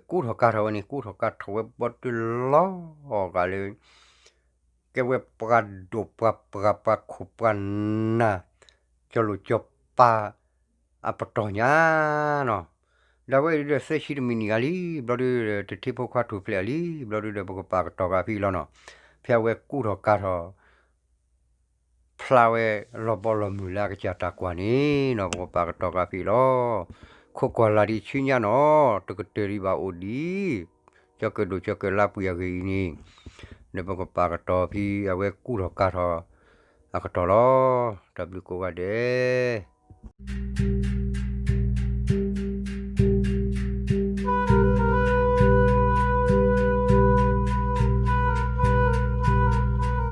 ကူထီၣ်ကါထီၣ်ဝဲန့ၣ် ကူထီၣ်ကါထီၣ်ဝဲဘျီဒုးလီၤဂာ်လၢ ကဲဝဲပှၤဒိၣ်ပှၤပှၢ်ပှၤခိၣ်ပှၤနၢ် ကၠီလိာ်ကၠီပၤ အပတီၢ်ညါနီၤ, ဒီးဝဲအံၤဒီးသၢဆံတမံးနံးဂၤလံ ဘျီဒုးဒီး တထံဖိခွါထူၣ်ဖျဲးအီၤလံ ဘျီဒုးဒီး ပကပာ်ကတီၤက့ၤဖဲအံၤလီၤနီၤ, ဖဲအဝဲကူထီၣ်ကါထီၣ် ဖျါဝဲလီၤဘီလီၤမုၢ်လၢအကစၢ်တၢ်ကွၢ်န့ၣ်နီၤ ပကပာ်ကတီၤက့ၤဖဲအံၤလီၤ. ခိးကွၢ်လၢ်ဒံးဆူညါနီၤ တကတၢၢ်ဒံးဘၣ်အိၣ်ဒံး ကၠီၤကၢၣ်ဒိၣ်ကၠီၤကၢၣ်လါပှံၤအဂ့ၢ်အံၤန့ၣ် ဒီးပကပာ်ကတီၤဖဲ အဝဲကူထီၣ်ကါထီၣ် အကတီၢ်လီၤ. တၢ်ဘျုးကိးဂၤဒဲး